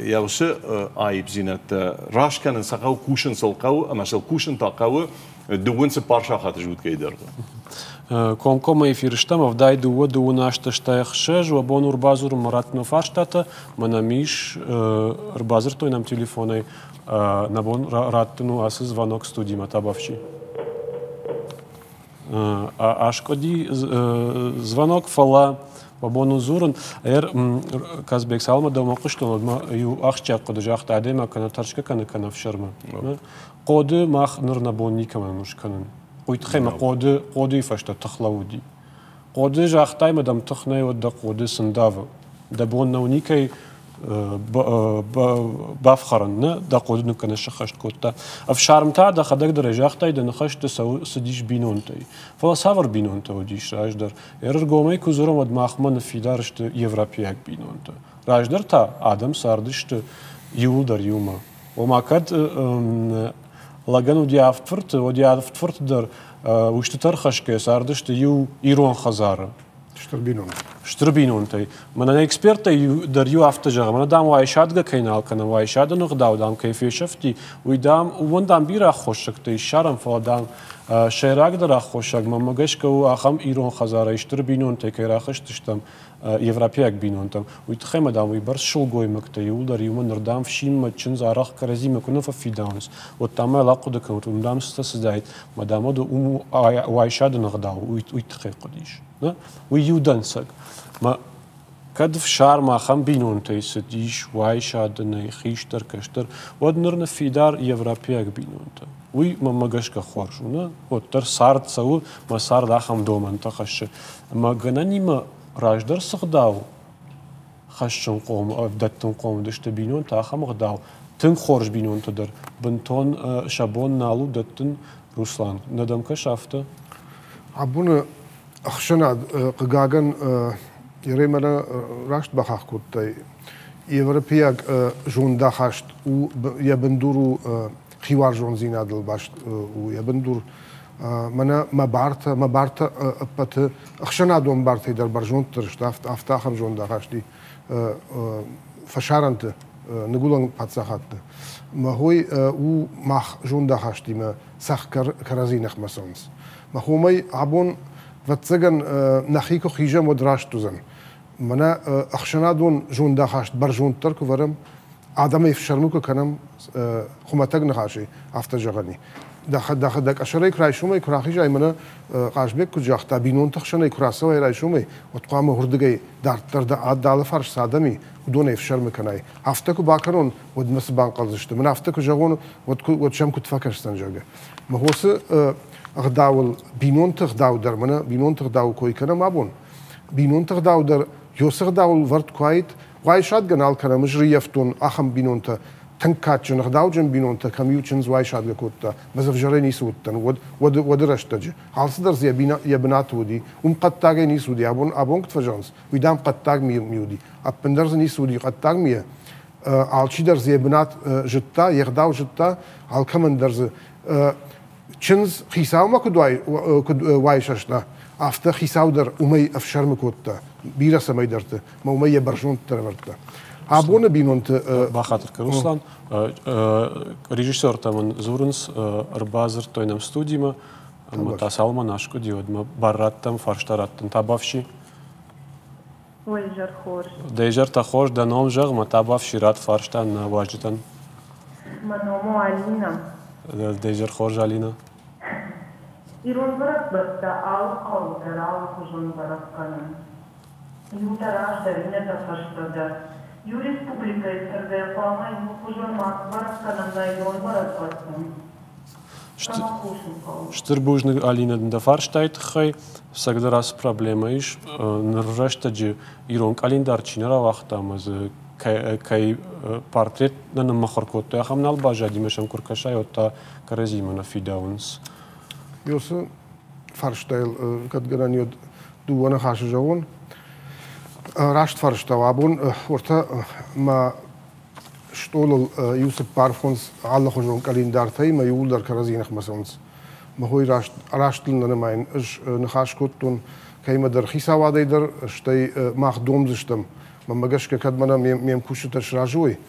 [SPEAKER 3] йӕ уыцы аипдзинӕдтӕ раст кӕнын сӕ хъӕуы, кусын сыл хъӕуы, ӕмӕ сыл кусын та хъӕуы дыууын цыппар сахаты зуткӕй дӕргъы.
[SPEAKER 1] Комкоммӕ эфиры стӕм 72 дыууын азты 86 уӕ бон у ӕрбадзурын Маратмӕ фарстатӕ. Мӕнӕм ис, ӕрбадзырдтой нӕм телефонӕй. Нӕ бон раттын у ацы звонок студимӕ Табафчи. Аскъуыди звонок, фӕлӕ уӕ бон у дзурын. Казбек, цалынмӕ дӕумӕ хъуыстон, уӕдмӕ иу ахсджиаг хъуыды загъта, адӕймаг кӕнӕ тӕрсгӕ кӕны, кӕнӕ ӕфсӕрмы. Хъоды мах ныр нӕ бон никӕмӕн у скӕнын. Уый тыххӕй мӕ хъоды, хъодыйы фӕстӕ тых лӕууыди. Хъоды загътай мӕ дӕм тых нӕй, уӕд дӕ хъоды цы ндавы? Дӕ бон нӕу никӕй бафхӕрын, нӕ дӕ хъоды ныккӕнӕ сӕххӕст кодта. Ӕфсарм та дӕхӕдӕг дӕр ӕй загътай, дӕ ныхӕсты цыдис бинонтӕй. Фӕлӕ цавӕр бинонтӕ уыдис раздӕр? Ӕргомӕй куы дзурӕм, уӕд махмӕ ныффидар сты европейаг бинонтӕ. Раздӕр та адӕм цардысты иууылдӕр иумӕ. Ома кӕд лӕгӕн уыди авд фырты, уӕд йӕ авд фырты дӕр устытӕ ӕрхӕсгӕ цардысты иу ирон хӕдзары.
[SPEAKER 2] Стыр бинонтӕ.
[SPEAKER 1] Стыр бинонтӕй. Мӕнӕ эксперттӕй дӕр иу афтӕ зӕгъы, мӕнӕ дам уайсадгӕ кӕй нал кӕнӕм, уайсады ӕгъдау дам кӕй фесӕфти, уый дам, уымӕн дам бирӕ аххосӕгтӕ ис ссарӕм, фӕлӕ дам сӕйрагдӕр аххосаг мӕнмӕ гӕсгӕ у ахӕм ирон хӕдзарӕй стыр бинонтӕй кӕй рахызтыстӕм европейаг бинонтӕм. Уый тыххӕй ма дам уыйбӕрц сылгоймӕгтӕ иууылдӕр иумӕ ныр дам фсинмӕ чындз арӕх кӕрӕдзимӕ куы нӕ фӕфидауынц, уӕд дам ӕй ахъуыды кӕнут, уым дам цытӕ цыдаид, ма дам уӕд уым уайсады ӕгъдау уый тыххӕй хъуыдис. Уый иу дӕнцӕг. Мӕ кӕд фсарм ахӕм бинонтӕй цыдис, уайсадынӕй, хистӕр, кӕстӕр, уӕд ныр ныффидар европейаг бинонтӕ. Уый мӕнмӕ гӕсгӕ хорз у, нӕ? Уӕддӕр цард цӕуы, мӕ цард ахӕм домӕнтӕ хӕссы. Ӕмӕ гӕнӕнимӕ раздӕр цы гъдау хӕссынхъом, дӕттынхъом уыдысты бинонтӕ, ахӕм ӕгъдау тынг хорз бинонтӕ дӕр бынтон сӕ бон нал у дӕттын. Руслан, нӕ дӕм кӕсы афтӕ?
[SPEAKER 2] Абоны ӕхсӕнад, хъыгагӕн, Еремӕ раст бахахх кодтай, европейаг зондахаст у, йӕ бындур у. Хиуарзондзинадыл баст у йӕ бындур. Мӕнӕ мӕ бартӕ, мӕ бартӕ ӕппӕты ӕхсӕнадон бартӕй дӕр бӕрзонддӕр сты, афтӕ ахӕм зондахаст и фӕсарӕнты, ныгуылӕн паддзахадты. Мӕ хой у мах зондахастимӕ цӕхгӕр кӕрӕдзи ныхмӕ цӕуынц. Мӕ хомӕй абон, ӕвӕццӕгӕн, нӕхи куы хизӕм, уӕд раст уыдзӕн. Мӕнӕ ӕхсӕнадон зондахаст бӕрзонддӕр куы вӕрӕм, адӕмӕй ӕфсӕрмы куы кӕнӕм, хуымӕтӕг ныхасӕй афтӕ зӕгъӕн и. Дӕхӕдӕг къӕсӕрӕй куы райсомӕй куы рахизай, мӕнӕ Хъазбег куыд загъта, бинонты хсӕнӕй куы рацӕуай райсомӕй, уӕд хъуамӕ уырдыгӕй дарддӕр дӕ алыфарс цы адӕм и, уыдонӕй ӕфсӕрмы кӕнай. Афтӕ куы бакӕнон, уӕд мӕ цы банхъӕлдзысты? Мӕн афтӕ куы зӕгъон, уӕд, уӕд сӕм куыд фӕкӕсдзӕн, зӕгъгӕ. Мӕ хосы ӕгъдауыл бинонты ӕгъдау дӕр, мӕнӕ бинонты ӕгъдауы кой кӕнӕм абон, бинонты ӕгъдау дӕр ёсы ӕгъдауыл вӕрд куы уаид, уайсадгӕ нал кӕнӕм, ӕз рыййӕфтон ахӕм бинонтӕ, тынг кадджын, ӕгъдауджын бинонтӕ, кӕм-иу чындз уайсадгӕ кодта, мӕ дзы ӕвзӕрӕй ницы уыдтӕн, уӕд, уӕды, уӕды рӕстӕджы. Алцыдӕр дзы йӕ бынаты уыди, уым хъӕддагӕй ницы уыди, абон, абон куыд фӕзӕгъынц, уый, дам, хъӕддаг ми, ми уыди. Ӕппындӕр дзы ницы уыди хъӕддаг мийӕ. Алчидӕр дзы йӕ бынат зыдта, йе гъдау зыдта, алкӕмӕн дӕр дзы чындз хицаумӕ куыд, уай, куыд уайсӕста, афтӕ хицау дӕр уымӕй ӕфсӕрмы кодта бирӕ цӕмӕйдӕрты, ӕмӕ уымӕй йӕ бӕрзонддӕр ӕвӕрдта. Абоны бинонты...
[SPEAKER 1] Бахатыр кӕн, Руслан. Режиссертӕ мын дзурынц, ӕрбадзырдтой нӕм студимӕ, ӕмӕ та цалынмӕ аскъуыди, уӕдмӕ бар раттӕм, фарста раттын. Табафси.
[SPEAKER 7] Уӕ изӕр хорз.
[SPEAKER 1] Дӕ изӕртӕ хорз, дӕ ном зӕгъ, мӕ табафси ратт фарста нӕ уазджытӕн.
[SPEAKER 7] Мӕ ном у Алина.
[SPEAKER 1] Дӕ изӕр хорз, Алина.
[SPEAKER 7] Ирон бӕрӕгбӕттӕ алы хъӕуы дӕр алыхуызон бӕрӕг кӕнынц. Иутӕ раздӕр, иннӕтӕ фӕстӕдӕр. Иу республикӕйы цӕргӕйӕ хъуамӕ иухуызон ма сбӕрӕг кӕнӕм нӕ ирон бӕрӕгбӕттӕ.
[SPEAKER 1] Стыр бузныг, Алинӕ, дын дӕ фарстайы тыххӕй. Ӕцӕгдӕр ацы проблемӕ ис. Ныр рӕстӕджы ирон къӕлиндар чи нӕ рауагъта ӕмӕ дзы кӕй портрет нӕ ныммыхуыр кодтой, ахӕм нал баззади ӕмӕ сӕм куы ркӕсай, уӕд та кӕрӕдзимӕ нӕ фидауынц.
[SPEAKER 2] Ёсы фарстайыл кӕд гӕнӕн уӕд дыууӕ ныхасы зӕгъон. Раст фарста у. Абон уӕртӕ мӕ стъолыл иу цыппар-фондз алыхуызон къӕлиндартӕй мӕ иууылдӕр кӕрӕдзийы ныхмӕ цӕуынц. Мӕ хой раст, растыл нӕ нымайын. Ӕз ныхас кодтон кӕимӕдӕр хицауадӕй дӕр, стӕй мах домдзыстӕм. Мӕнмӕ гӕсгӕ, кӕд мӕнӕ ме мкусджытӕ сразы уой,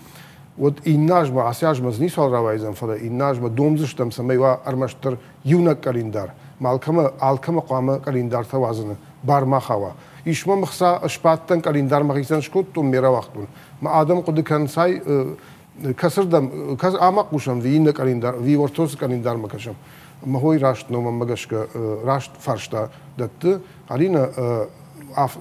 [SPEAKER 2] уӕд иннӕ азмӕ, ацы азмӕ дзы ницуал рауайдзӕн, фӕлӕ иннӕ азмӕ домдзыстӕм, цӕмӕй уа ӕрмӕстдӕр иунӕг къӕлиндар. Ма алкӕмӕ, алкӕмӕ хъуамӕ къӕлиндартӕ уадзыны бар ма хауа. Ис мӕм ӕхца, сбадтӕн къӕлиндар мӕхицӕн скодтон, ме рауагътон. Мӕ адӕм хъуыды кӕнынц, ай кӕцырдӕм, ӕмӕ хъусӕм, ви иннӕ къӕлиндар, ви ортосы къӕлиндармӕ кӕсӕм. Мӕ хой раст номӕмӕ гӕсгӕ раст фарста дӕтты. Алина,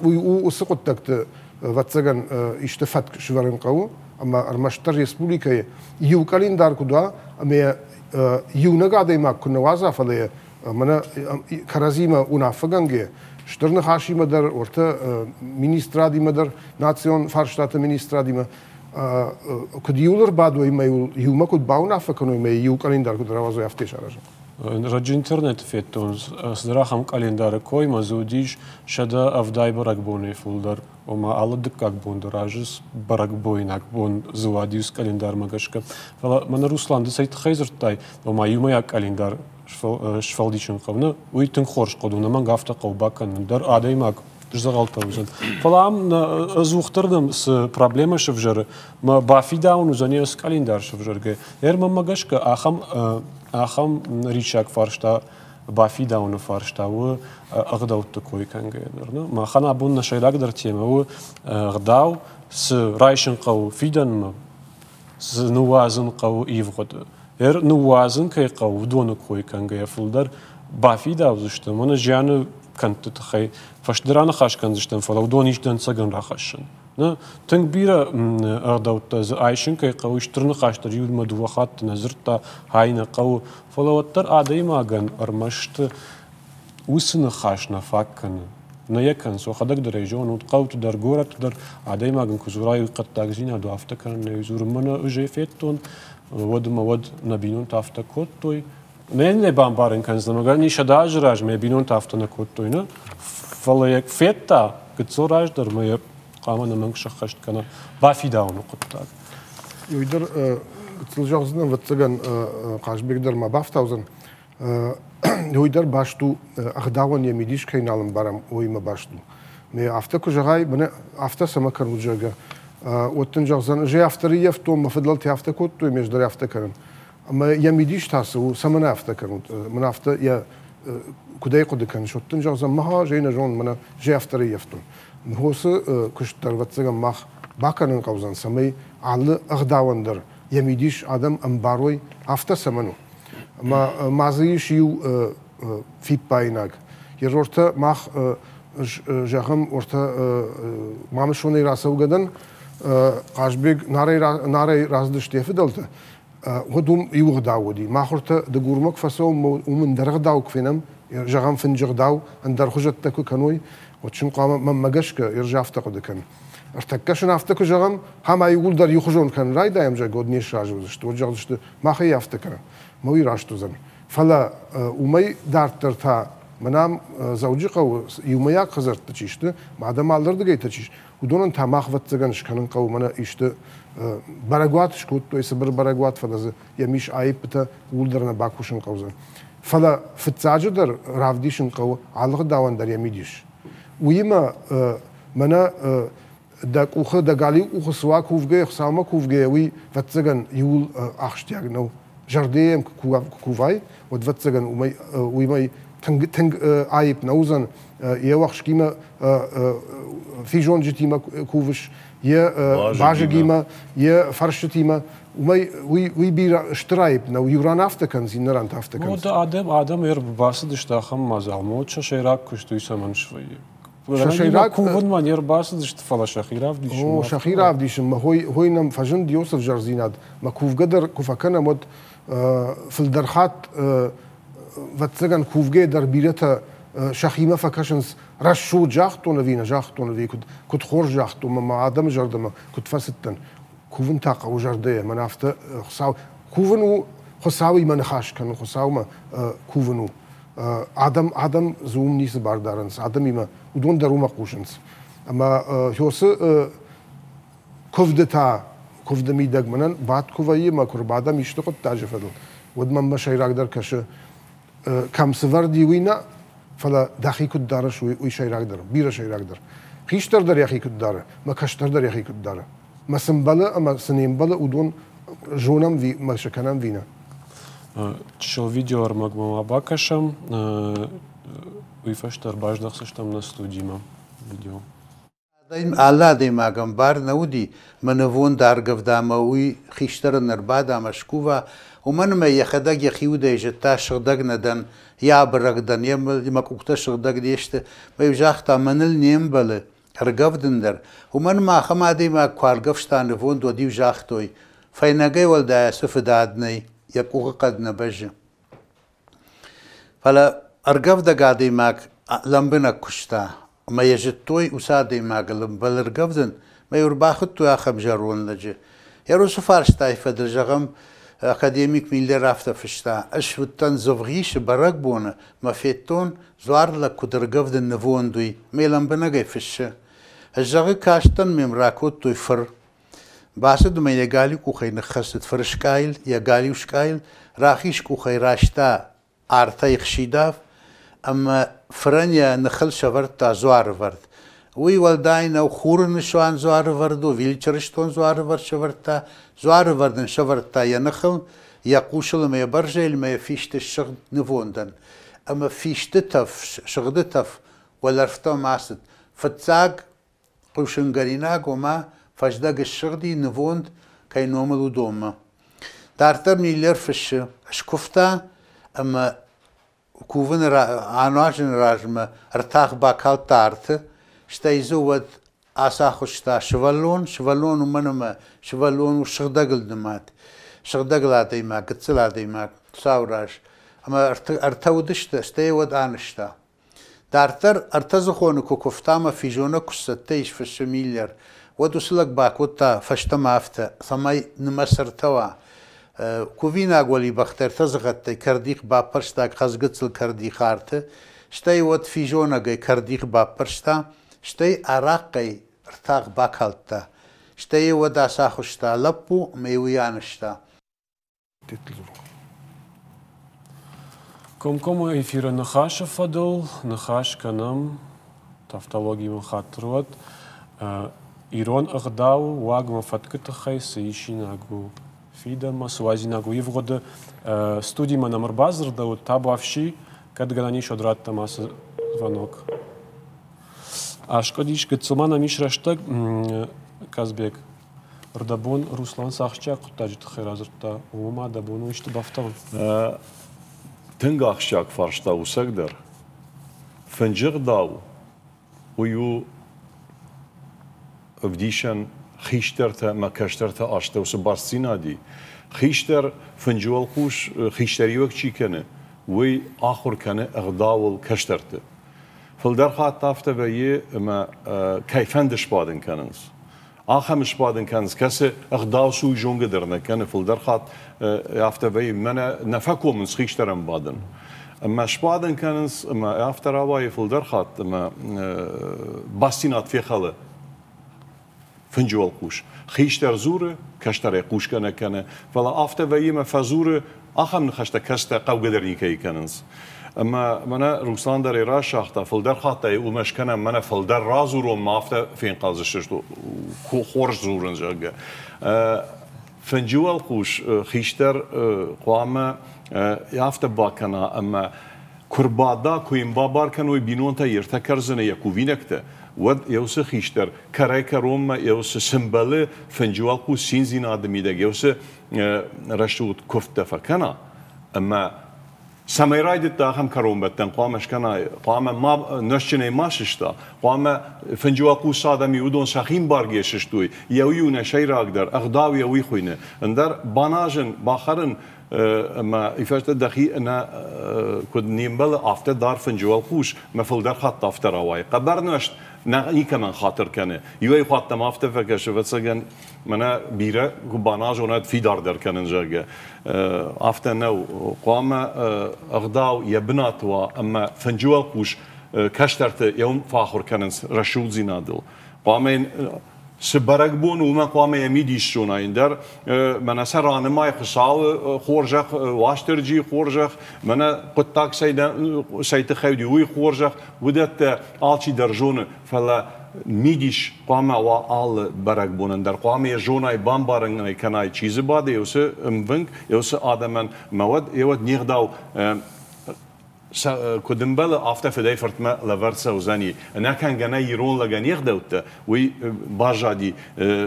[SPEAKER 2] уый у уыцы хъуыддӕгты, ӕвӕццӕгӕн, исты фӕтк сывӕрын хъӕуы, ӕмӕ ӕрмӕстдӕр республикӕйы иу къӕлиндар куыд уа, ӕмӕ иунӕг адӕймаг куы нӕ уадза, фӕлӕ йӕ мӕнӕ кӕрӕдзимӕ уынаффӕгӕнгӕ, стыр ныхасимӕ дӕр, уӕртӕ министрадимӕ дӕр, национ фарстаты министрадимӕ, куыд иуыл ӕрбадой ӕмӕ иумӕ куыд бауынаффӕ кӕной ӕмӕ иу къӕлиндар куыд рауадзой, афтӕ саразын.
[SPEAKER 1] Раджы интернеты федтон цыдӕр ахӕм къӕлиндары кой, ӕмӕ дзы уыдис 170 бӕрӕгбонӕй фылдӕр. Ома алы дыккаг бон дӕр азы бӕрӕгбойнаг бон дзы уадис къӕлиндармӕ гӕсгӕ. Фӕлӕ мӕнӕ Руслан, ды цӕй тыххӕй дзырдтай, ома иумӕйаг къӕлиндар сфӕлдисын хъӕуы, уый тынг хорз хъуыды у, ӕнӕмӕнг афтӕ хъӕуы бакӕнын дӕр адӕймаг сдзӕгъӕлтӕ уыдзӕн. Фӕлӕ ам ӕдзухдӕр нӕм цы проблемӕ сывзӕры, мӕ бафидауын уыдзӕни ӕз къӕлиндар сывзӕргӕ. Ӕрмӕммӕ гӕсгӕ ахӕм ахӕм риссаг фарста бафидауыны фарста у ӕгъдӕутты кой кӕнгӕйӕ дӕр. Махӕн абон нӕ сӕйрагдӕр темӕ у ӕгъдау, цы райсын хъӕуы фидӕнмӕ, цы ныууадзын хъӕуы ивгъуыды. Ныууадзын кӕй хъӕуы, уыдоны кой кӕнгӕйӕ фылдӕр бафидаудзыстӕм, мӕнӕ зианы кӕндты тыххӕй фӕстӕдӕр аныхас кӕндзыстӕм, фӕлӕ уыдон ис дӕнцӕгӕн рахӕссын. Тынг бирӕ ӕгъдӕуттӕ дзы айсын кӕй хъӕуы, стыр ныхас дӕр иумӕ дыууӕ хатты нӕ дзырдта, хай нӕ хъӕуы, фӕлӕ уӕддӕр адӕймагӕн ӕрмӕст уыцы ныхас нӕ фаг кӕны. Нӕ йӕ кӕнынц, уӕхӕдӕг дӕр ӕй зонут, хъӕуты дӕр, горӕтты дӕр адӕймагӕн куы дзурай, уый хъӕддагдзинад у, афтӕ кӕнын нӕ дзурын. Мӕнӕ ӕз ӕй федтон, уӕд ӕмӕ уӕд нӕ бинонтӕ афтӕ кодтой. Нӕ нӕ бамбарын кӕндзӕн, мӕгӕр 100 азы размӕ бинонтӕ афтӕ нӕ кодтой, нӕ? Фӕлӕ йӕ федта, гыццыл раздӕр мӕ йӕ хъуамӕ ӕнӕмӕнг сӕххӕст кӕна бафидауыны хъуыддаг.
[SPEAKER 2] Уый дӕр Гыццыл зӕгъдзынӕн, ӕвӕццӕгӕн, Хъазбег дӕр ма бафтаудзӕн. Уый дӕр баст у, ӕгъдауӕн йӕ мидис кӕй нал ӕмбарӕм, уыимӕ баст у. Ме афтӕ куы зӕгъай, мӕнӕ афтӕ цӕмӕ кӕнут, зӕгъгӕ, уӕд дын зӕгъдзӕн, ӕз афтӕ рыййӕфтон, мӕ фыдӕлтӕ афтӕ кодтой, ме ӕз дӕр афтӕ кӕнын. Ӕмӕ йӕ мидис та цы у, цӕмӕн афтӕ кӕнут? Мӕн афтӕ йӕ куыд ӕй хъуыды кӕныс, уӕд дын зӕгъдзӕн, мӕ зӕй нӕ зонын, мӕнӕ зӕй афтӕ рыййӕфтон. Ныхосы куыст дӕр, ӕвӕццӕгӕн, мах бакӕнын хъӕудзӕн, цӕмӕй алы ӕгъдауӕн дӕр йӕ мидис адӕм ӕмбарой, афтӕ цӕмӕн у. Ӕмӕ ма дзы ис иу фиппаинаг. Ерортӕ мах зӕгъӕм, ортӕ Мамысонӕй рацӕугӕ дӕн, Хъазбег Нарӕй рацыдысты йӕ фыдӕлтӕ, уӕд уым иу ӕгъдау уыди. Махуыртӕ Дыгурмӕ куы фӕцӕуӕм, уым ӕндӕр ӕгъдау куы фенӕм, зӕгъӕм, фынджы ӕгъдау, ӕндӕр хуызӕттӕ куы кӕной, уӕд сын хъуамӕ, мӕнмӕ гӕсгӕ, ӕз афтӕ хъуыды кӕнын. Ӕртӕккӕ сын афтӕ куы зӕгъӕм, ӕмӕ иууылдӕр иухуызон кӕнын райдайӕм, зӕгъгӕ, уӕд не сразы уыдзысты, уӕд зӕгъдзысты, мах ӕй афтӕ кӕнӕм. Мӕ уый раст уыдзӕн. Фӕлӕ уымӕй дарддӕр та мӕнӕ ам Дзӕуджыхъӕуы иумӕйаг хӕдзӕртты чи сты, адӕм алырдыгӕй та чи сты, уыдонӕн та мах ӕвӕццӕгӕн скӕнын хъӕуы мӕнӕ исты бӕрӕгуат скодтой, цыбыр бӕрӕгуат, фӕлӕ дзы йӕм ис аиппытӕ, ууыл дӕр нӕ бакусын хъӕудзӕн. Фӕлӕ фыццаджыдӕр равдисын хъӕуы алы гъдауӕн дӕр йӕ мидис. Уыимӕ мӕнӕ дӕ къухы, дӕ галиу къухы цы уа кувгӕйӕ, Хуыцаумӕ кувгӕйӕ, уый, ӕвӕццӕгӕн, иууыл ахсджиаг нӕу. Зӕрдӕйӕ йӕм куы кувай, уӕд, ӕвӕццӕгӕн, уымӕй, уымӕй тынг, тынг аипп нӕ уыдзӕн. Йе уӕхскимӕ физонджытимӕ кувыс, йӕ базыгимӕ, йӕ фӕрстытимӕ, уымӕй уый, уый бирӕ стыр аипп нӕу. Иу ран афтӕ кӕнынц, иннӕ ран та афтӕ кӕнынц.
[SPEAKER 1] Адӕм, адӕм ӕрбацыдысты ахӕм мадзалмӕ, уӕд сӕ сӕйраг куыст уый цӕмӕн свӕййы? Сӕ сӕйраг кувынмӕ не рбацыдысты, фӕлӕ сӕхи равдисынмӕ.
[SPEAKER 2] О, сӕхи равдисынмӕ. Хой, хой нӕм фӕзынд Иосиф ӕвзӕрдзинад. Мӕ кувгӕ дӕр куы фӕкӕнӕм, уӕд фылдӕр хатт, ӕвӕццӕгӕн, кувгӕ дӕр бирӕтӕ сӕхимӕ фӕкӕсынц, рӕсугъд загътон ӕви нӕ загътон, ӕви куыд, куыд хорз загътон, мӕ адӕмы зӕрдӕмӕ куыд фӕцыдтӕн. Кувын та хъӕуы зӕрдӕйӕ, мӕн афтӕ Хуыцау. Кувын у Хуыцауимӕ ныхас кӕнын, Хуыцаумӕ кувын у. Адӕм, адӕм дзы уым ницы бар дарынц, адӕмимӕ уыдон дӕр уымӕ хъусынц. Ӕмӕ Хёсы куывды та, куывды мидӕг мӕнӕн бадт куы вӕййы мӕ куы рбадӕм исты хъуыддаджы фӕдыл, уӕд мӕм мӕ сӕйрагдӕр кӕсы, кӕм цы вӕрд и, уый нӕ, фӕлӕ дӕхи куыд дарыс, уый сӕйрагдӕр, бирӕ сӕйрагдӕр. Хистӕр дӕр йӕхи куыд дары, мӕ кӕстӕр дӕр йӕхи куыд дары. Мӕ цы мбӕлы ӕмӕ цы не мбӕлы, уыдон зонӕм мӕ сӕ кӕнӕм ви нӕ.
[SPEAKER 1] Чысыл видеоӕрмӕгмӕ ма бакӕсӕм, уый фӕстӕ ӕрбаздӕхдзыстӕм нӕ студимӕ. Видео.
[SPEAKER 8] Алы адӕймагӕн бар нӕ уыди, мӕ нывонд аргӕвда ӕмӕ уый хистӕрӕн ӕрбада ӕмӕ скува, уымӕн ӕмӕ йӕхӕдӕг йӕхи удӕй зыдта, сыгъдӕг нӕ дӕн, йӕ абырӕг дӕн, йӕ мӕ къухтӕ сыгъдӕг не сты. Мӕ-иу загъта, мӕныл не мбӕлы ӕргӕвдын дӕр, уымӕн ӕмӕ ахӕм адӕймаг куы аргӕвста нывонд, уӕд-иу загътой, фӕйнӕгӕй уӕлдай ацы фыдад нӕй, йӕ къухы хъӕд нӕ бӕззы. Фӕлӕ ӕргӕвдӕг адӕймаг лӕмбынӕг куыста, ӕмӕ йӕ зыдтой, уыцы адӕймагыл ӕмбӕлы ӕргӕвдын, ӕмӕ йӕ ӕрбахуыдтой ахӕм зӕронд лӕджы. Йӕ уыцы фарстайы фӕдыл, зӕгъӕм, академик Миллер афтӕ фыста: «Ӕз уыдтӕн Дзывгъисы бӕрӕгбоны, мӕ федтон, дзуарлӕг куыд ӕргӕвдын нывонд, уый, мӕ лӕмбынӕгӕй фыссы. Ӕз, зӕгъы, кастӕн мӕм ракодтой фыр. Бацыд ӕмӕ йӕ галиу къухӕй ныххӕцыд фырыскъайыл, йӕ галиу скъайыл, рахиз къухӕй райста артӕй хсидав ӕмӕ фырӕн йӕ ныхыл сӕвӕрдта дзуарывӕрд. Уый уӕлдай нӕу хуры нысан дзуарывӕрд у, чырыстон дзуарывӕрд сӕвӕрдта, дзуарывӕрд ын сӕвӕрдта йӕ ныхыл, йӕ хъусыл ӕмӕ йӕ бӕрзӕйыл ӕмӕ йӕ фисты ссыгъд нывондӕн. Ӕмӕ фисты тӕф, сыгъды тӕф уӕлӕрвтӕм ацыд. Фыццаг хъусынгӕнинаг, ома фӕздӕг ссыгъди нывонд кӕй номыл уыдонмӕ. Дарддӕр Миллер фыссы, скуывта ӕмӕ кувыны ануазыны размӕ ӕртах бакалдта арты, стӕй дзы уӕд ацахуыста сывӕллон, сывӕллон уымӕн ӕмӕ сывӕллон у сыгъдӕгыл нымад, сыгъдӕгыл адӕймаг, гыццыл адӕймаг Хуыцауы раз. Ӕмӕ ӕртӕ уыдысты, стӕй уӕд анызта. Дарддӕр ӕртӕдзыхоны куы куывта ӕмӕ физонӕг куы сцӕттӕ ис, фыссы Миллер, уӕд уыцы лӕг бакодта фӕстӕмӕ афтӕ, цӕмӕй нымӕц ӕртӕ уа. Кувинаг уӕлибӕхтӕ ӕртӕдзыгъӕдтӕй кӕрдих баппӕрста хӕрзгыццыл кӕрдих арты, стӕй уӕд физонӕгӕй кӕрдих баппӕрста, стӕй арахъхъӕй ӕртах бакалдта. Стӕй йӕ уӕд ацахуыста лӕппу ӕмӕ йӕ уый анызта.
[SPEAKER 2] Титлзурын.
[SPEAKER 1] Комкоммӕ эфиры ныхасы фӕдыл ныхас кӕнӕм тавтологимӕ хатыр уӕд. Ирон ӕгъдау уагмӕ фӕткы тыххӕй цы исинаг у фидӕнмӕ, цы уадзинаг у ивгъуыды. Студимӕ нӕм ӕрбадзырдӕуыд табуафси, кӕд гӕнӕн ис, уӕд раттӕм ацы звонок. Аскъуыдис, гыццыл ма нӕм ис рӕстӕг, Казбек. Рдӕбон Руслан цы ахсджиаг хъуыддаджы тыххӕй радзырдта, уымӕ ма дӕ бон у исты бафтауын?
[SPEAKER 3] Тынг ахсджиаг фарста у цӕгдӕр. Фынджы гъдау уый у ӕвдисӕн хистӕртӕ ӕмӕ кӕстӕрты астӕу цы бастдзинад и. Хистӕр фынджы уӕлхъус хистӕриуӕг чи кӕны, уый ахуыр кӕны ӕгъдауыл кӕстӕрты. Фылдӕр хатт афтӕ вӕййы, ӕмӕ кӕй фӕнды сбадын кӕнынц. Ахӕм сбадын кӕнынц, кӕцы ӕгъдау цы, уый зонгӕ дӕр нӕ кӕны. Фылдӕр хатт афтӕ вӕййы, мӕнӕ нӕ фӕкомынц хистӕрӕн бадын. Ӕмӕ сбадын кӕнынц, ӕмӕ афтӕ рауайы фылдӕр хатт, ӕмӕ бастдзинад фехӕлы фынджы уӕлхъус. Хистӕр дзуры, кӕстӕрӕй хъусгӕ нӕ кӕны, фӕлӕ афтӕ вӕййы ӕмӕ фӕдзуры ахӕм ныхӕстӕ, кӕцытӕ хъӕугӕ дӕр никӕй кӕнынц. Ӕмӕ мӕнӕ Руслан дӕр ӕй расагъта, фылдӕр хатт ӕй уымӕ скӕнӕм, мӕнӕ фылдӕр радзурон, ма афтӕ фенхъӕлдзысты, хорз дзурын, зӕгъгӕ. Фынджы уӕлхъус хистӕр хъуамӕ афтӕ бакӕна, ӕмӕ куы рбада, куы йын бабар кӕной бинонтӕ йе ртӕ кӕрдзыны йӕ кувинӕгтӕ, уӕд йӕ уыцы хистӕр кӕрӕй-кӕронмӕ йӕ уыцы цы мбӕлы фынджы уӕлхъус циндзинады мидӕг, йӕ уыцы рӕсугъд куывдтӕ фӕкӕна, ӕмӕ цӕмӕй райдыдта, ахӕм кӕронбӕттӕн хъуамӕ скӕна, хъуамӕ ма нозтджынӕй ма сыста, хъуамӕ фынджы уӕлхъус адӕм уыдон сӕхи мбаргӕ сыстой, йӕ уый у нӕ сӕйрагдӕр, ӕгъдау йӕ уый хуыйны. Ӕндӕр баназын, бахӕрын ӕмӕ фӕстӕ дӕхи ӕнӕ куыд не мбӕлы, афтӕ дар фынджы уӕлхъус, мӕ фылдӕр хатт афтӕ рауайы. Хъӕбӕр нуӕзт нӕ никӕмӕн хатыр кӕны. Иуӕй хатт ӕм афтӕ фӕкӕсы, ӕвӕццӕгӕн, мӕнӕ бирӕ куы баназон, уӕд фидардӕр кӕнын, зӕгъгӕ. Афтӕ нӕу. Хъуамӕ ӕгъдау йӕ бынаты уа ӕмӕ фынджы уӕлхъус кӕстӕрты йӕ уым фӕахуыр кӕнынц рӕсугъддзинадыл. Хъуамӕ йын цы бӕрӕгбон у, уымӕ хъуамӕ йӕ мидис зона ӕндӕр мӕнӕ сӕ ранымай Хуыцауы хорзӕх, Уастырджийы хорзӕх, мӕнӕ хъуыддаг цӕй тыххӕй уыди, уый хорзӕх, уыдӕттӕ алчидӕр зоны, фӕлӕ мидис хъуамӕ уа алы бӕрӕгбонӕн дӕр, хъуамӕ йӕ зонай, бамбарын ӕй кӕнай, чи дзы бады, уыцы ӕмвынг, уыцы адӕмӕн, мӕ уӕд, уӕд не гъдау куыд ӕмбӕлы, афтӕ фыдӕй-фыртмӕ лӕвӕрд цӕудзӕни. Ӕнӕкӕнгӕ нӕ ирон лӕгӕн не гъдӕуттӕ, уый баззади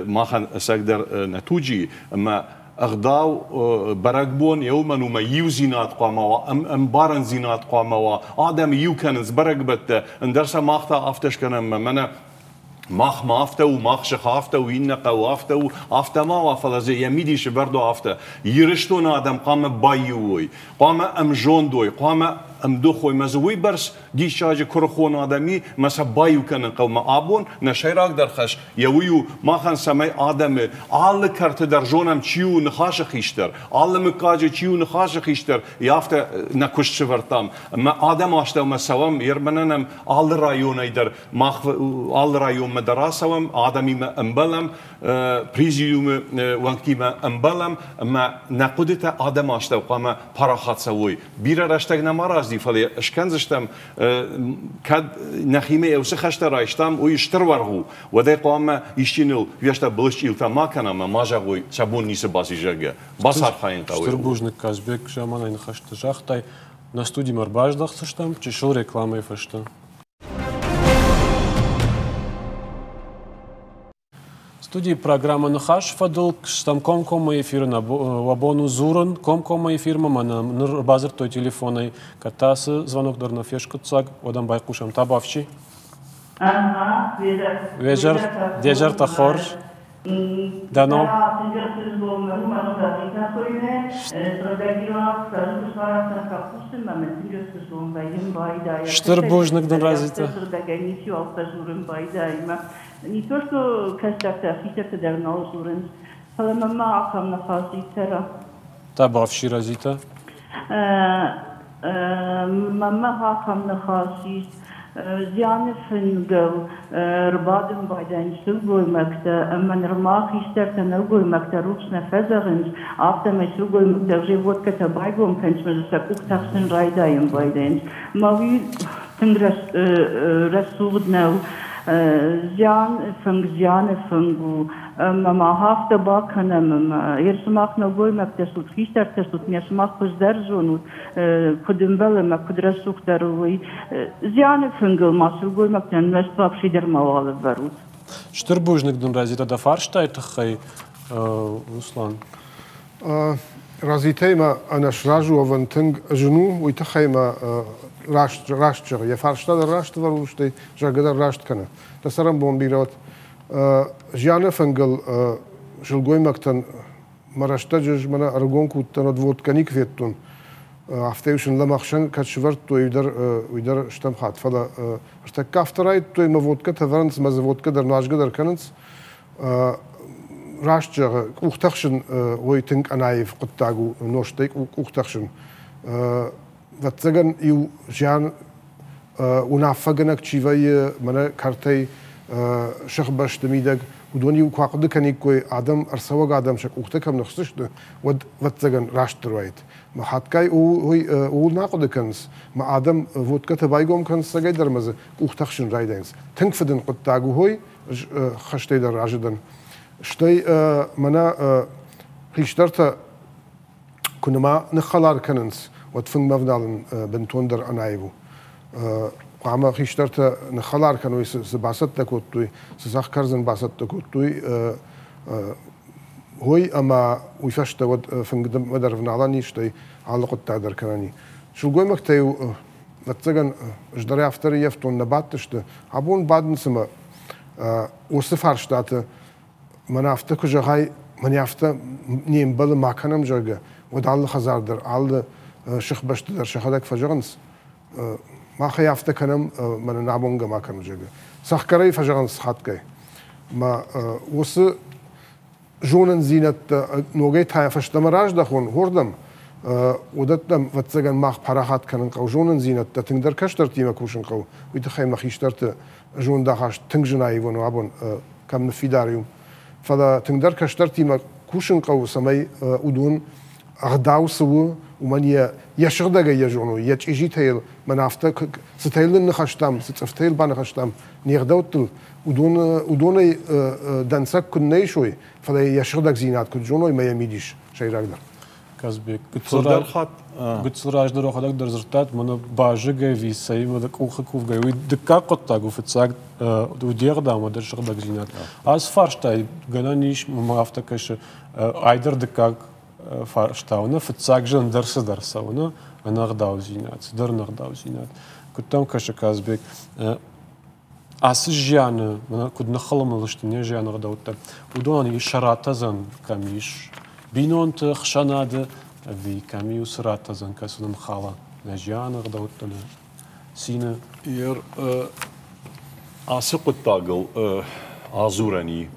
[SPEAKER 3] махӕн ӕцӕгдӕр нӕ туджы, ӕмӕ ӕгъдау бӕрӕгбон еумӕн уымӕ иудзинад хъуамӕ уа, ӕмбарындзинад хъуамӕ уа. Адӕм иу кӕнынц бӕрӕгбӕттӕ, ӕндӕр сӕ мах та афтӕ скӕнӕм, мӕнӕ мах ма афтӕ у, мах сых афтӕ у, иннӕ хъӕу афтӕ у, афтӕ ма уа, фӕлӕ дзы йӕ мидисы бӕрд у афтӕ. Ирыстоны адӕм хъуамӕ баиу уой, хъуамӕ ӕмзонд уой, хъуамӕ ӕмдых уой, мӕ дзы уыйбӕрц диссаджы куырыхон адӕм и, мӕ сӕ баиу кӕнын хъӕуы. Мӕ абон нӕ сӕйрагдӕр хӕс йӕ уый у, махӕн цӕмӕй адӕмы алы кӕрты дӕр зонӕм, чи у ныхасы хистӕр, алы мыггаджы чи у ныхасы хистӕр, йӕ афтӕ нӕ куыст сӕвӕрдтам. Ӕмӕ адӕмы астӕумӕ цӕуӕм, ермӕнӕн нӕм алы районӕй дӕр мах алы районмӕ дӕр ацӕуӕм, адӕмимӕ ӕмбӕлӕм, президиумы уӕнгтимӕ ӕмбӕлӕм ӕмӕ нӕ хъуыдытӕ адӕмы астӕу хъуамӕ парахат цӕуой. Бирӕ рӕстӕг нӕма разди, фӕлӕ скӕндзыстӕм, кӕд нӕхимӕ уыцы хӕстӕ райстам, уый стыр уаргъ у, уӕд ӕй хъуамӕ исчи ныл уӕзтӕ былысчъилтӕ ма кӕна ӕмӕ ма зӕгъой, сӕ бон ницы баци, зӕгъгӕ. Бацархайын хъӕуы.
[SPEAKER 1] Стыр бузныг, Казбек, заманайы ныхӕстӕ загътай. Нӕ студимӕ ӕрбаздӕхдзыстӕм чысыл рекламӕйы фӕстӕ. Студийы программӕ Ныхас фӕдыл стӕм комкоммӕ эфиры уӕ бон у дзурын. Комкоммӕ эфирмӕ мӕнӕ ныр ӕрбадзырдтой телефонӕй. Кӕд та ацы звонок дӕр нӕ фескъуыддзаг, уӕд ӕм байхъусӕм. Табуафси. Везер, дезертӕ хорз. Дӕ ном? Стыр бузныг дын, Разитӕ.
[SPEAKER 7] Не то что кӕстӕртӕ, хистӕртӕ дӕр нал дзурынц, фӕлӕ мӕнмӕ ахӕм ныхас и цӕра.
[SPEAKER 1] Табуафси, Разитӕ.
[SPEAKER 7] Мӕнмӕ ахӕм ныхас ис.
[SPEAKER 9] Зианы фынгыл ӕрбадын байдайынц сылгоймӕгтӕ, ӕмӕ нырма хистӕртӕ нӕлгоймӕгтӕ рухс нӕ фӕзӕгъынц, афтӕмӕй сылгоймӕгтӕ уже водкӕтӕ байгом кӕнынц ӕмӕ дзы сӕ къухтӕ хсын райдайын байдайынц. Мӕ уый тынг рӕсугъд нӕу. Зиан фынг зианы фынг у. Ӕмӕ мах афтӕ бакӕнӕм, ӕмӕ ер сымах нӕлгоймӕгтӕ стут, хистӕртӕ стут, ме сымах хуыздӕр зонут, куыд ӕмбӕлы ӕмӕ куыд рӕсугъддӕр у, уый. Зианы фынгыл ма сылгоймӕгтӕн нуӕзт вообще дӕр мауал ӕвӕрут.
[SPEAKER 1] Стыр бузныг дын, Разита, дӕ фарстайы тыххӕй, Руслан.
[SPEAKER 2] Разитӕй мӕ ӕнӕсразы уӕвӕн тынг зын у, уый тыххӕй мӕ раст, раст зӕгъы. Йӕ фарста дӕр раст ӕвӕры, стӕй зӕгъгӕ дӕр раст кӕны. Дӕ цӕрӕнбон бирӕ уӕд. Зианы фынгыл сылгоймӕгтӕн мӕ рӕстӕджы ӕз мӕнӕ ӕрыгон куы уыдтӕн, уӕд водкӕ никуы федтон. Афтӕ-иу сын лӕмӕхсӕн кӕд сывӕрдтой, уый дӕр, уый дӕр стӕм хатт. Фӕлӕ ӕртӕккӕ афтӕ райдыдтой, мӕ водкӕтӕ вӕрынц, мӕ дзы водкӕ дӕр нуазгӕ дӕр кӕнынц. Раст зӕгъы, къухтӕ хсын уый тынг ӕнаив хъуыддаг у, нозтӕй къухтӕ хсын. Ӕвӕццӕгӕн, иу зиан уынаффӕгӕнӕг чи вӕййы, мӕнӕ кӕртӕй сыхбӕсты мидӕг, уыдон-иу куы ахъуыды кӕниккой, адӕм, ӕрцӕуӕг адӕм сӕ къухтӕ кӕм ныхсдзысты, уӕд, ӕвӕццӕгӕн, растдӕр уаид. Мӕ хатгай ууыл нӕ ахъуыды кӕнынц, мӕ адӕм водкӕтӕ байгом кӕнынц цӕгӕйдӕр ӕмӕ дзы къухтӕ хсын райдайынц. Тынг фыдын хъуыддаг у хой, хӕстӕй дӕр разы дӕн. Стӕй мӕнӕ хистӕртӕ куы нӕма ныххӕлар кӕнынц, уӕд фынгмӕ ӕвналын бынтондӕр ӕнаив у. Хъуамӕ хистӕртӕ ныххӕлар кӕной, цы бацӕттӕ кодтой, цы цӕхх кӕрдзын бацӕттӕ кодтой, уый ӕмӕ уый фӕстӕ уӕд фынгмӕ дӕр ӕвналӕн ис, стӕй алы хъуыддаг дӕр кӕнӕн и. Сылгоймӕгтӕ-иу, ӕвӕццӕгӕн, ӕз дӕр афтӕ ӕрыййӕфтон, нӕ бадтысты. Абон бадынц ӕмӕ уыцы фарстаты мӕн афтӕ куы зӕгъай, мӕн афтӕ не мбӕлы, ма кӕнӕм, зӕгъгӕ, уӕд алы хӕдзар дӕр, алы сыхбӕсты дӕр сӕхӕдӕг фӕзӕгъынц, мах ӕй афтӕ кӕнӕм, мӕнӕн амонгӕ ма кӕнут, зӕгъгӕ. Цӕхгӕрӕй фӕзӕгъынц хатгай. Мӕ уыцы зонындзинӕдтӕ ногӕй та фӕстӕмӕ раздӕхон уырдӕм, уыдӕттӕм, ӕвӕццӕгӕн, мах парахат кӕнын хъӕуы зонындзинӕдтӕ, тынгдӕр кӕстӕртимӕ кусын хъӕуы, уый тыххӕй мӕ хистӕрты зондахаст тынг зын аивон у абон, кӕм ныффидар и, Фӕлӕ тынгдӕр кӕстӕртимӕ кусын хъӕуы, цӕмӕй уыдон ӕгъдау цы у, уымӕн йӕ йӕ сыгъдӕгӕй йӕ зоной, йӕ чъизитӕ йыл мӕн афтӕ цытӕ йыл ныхӕстам, цы цъыфтӕ йыл баныхӕстам не гъдӕуттыл, уыдон уыдонӕй дӕнцӕг куыд нӕ исой, фӕлӕ йӕ сыгъдӕгдзинад куыд зоной мӕ йӕ мидис сӕйрагдӕр.
[SPEAKER 1] Казбек,
[SPEAKER 3] Фылдӕр хатт
[SPEAKER 1] гыццыл раздӕр ӕхӕдӕг дӕр дзырдтат, мӕнӕ базыг ӕви цӕимӕ дӕ къухы кувгӕ, уый дыккаг хъуыддаг у, фыццаг уде гъдау дӕр сыгъдӕгдзинад. Ацы фарстай гӕнӕн ис, мӕ афтӕ кӕсы, айдӕр дыккаг фарста у, нӕ фыццаг зындӕр цыдӕр цӕуы, нӕ ӕнӕгъдаудзинад, цыдӕр ӕнӕгъдаудзинад. Куыд дӕм кӕсы, Казбек, ацы зианы куыд ныххылымыл сты не зианы ӕгъдӕуттӕ, уыдонӕн ис сӕ ратӕдзӕн кӕм ис бинонты хсӕнады ӕви кӕм и уыцы ратӕдзӕн, кӕцы нын хала нӕ зианы ӕгъдӕуттӕ, нӕ цины.
[SPEAKER 3] Ацы хъуыддагыл адзурӕн и.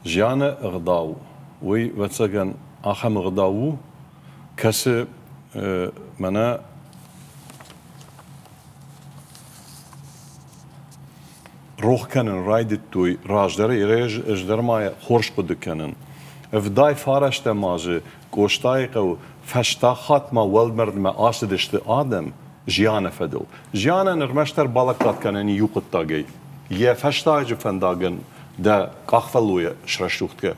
[SPEAKER 3] Зианы ӕгъдау, уый, ӕвӕццӕгӕн, ахӕм ӕгъдау у, кӕцы мӕнӕ рох кӕнын райдыдтой раздӕр, ӕз дӕр ма хорз хъуыды кӕнын. Ӕвдай фарӕстӕм азы Къостайыхъӕуы фӕстаг хатт ма уӕлмӕрдмӕ ацыдысты адӕм зианы фӕдыл. Зианӕн ӕрмӕстдӕр балӕггад кӕнӕн иу хъуыддагӕй. Йӕ фӕстаджы фӕндагӕн дӕ къахфӕллойӕ срӕсугъд кӕ,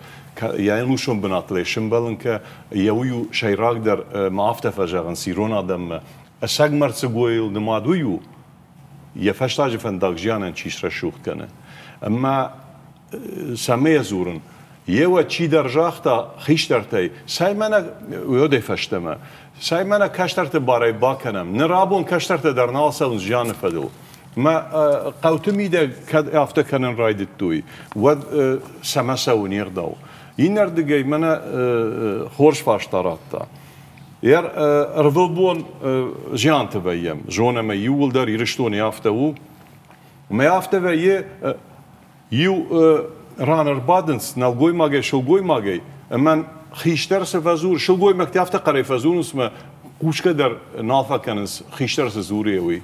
[SPEAKER 3] йӕ ӕнусон бынатыл ӕй сымбӕлын кӕ, йӕ уый у сӕйрагдӕр, ма афтӕ фӕзӕгъынц ирон адӕммӕ, Ӕцӕг мӕрддзыгойыл нымад уый у, йӕ фӕстаджы фӕндаг зианӕн чи срӕсугъд кӕны. Ӕмӕ цӕмӕй дзурын, еуӕ чидӕр загъта хистӕртӕй, цӕй мӕнӕ уӕдӕй фӕстӕмӕ, цӕй мӕнӕ кӕстӕрты барӕй бакӕнӕм. Ныр абон кӕстӕртӕ дӕр нал цӕуынц зианы фӕдыл. Мӕ хъӕуты мидӕг кӕд афтӕ кӕнын райдыдтой, уӕд цӕмӕ цӕуы не гъдау. Иннӕрдыгӕй мӕнӕ хорз фарста радта. Ӕрвылбон зианты вӕййӕм, зонӕм ӕй иууылдӕр, Ирыстоны афтӕ у. Ӕмӕ афтӕ вӕййы, иу ран ӕрбадынц нӕлгоймагӕй, сылгоймагӕй, ӕмӕ хистӕр цы фӕдзуры, сылгоймӕгтӕ афтӕ хъӕрӕй фӕдзурынц, ӕмӕ хъусгӕ дӕр нал фӕкӕнынц, хистӕр цы дзуры, уый.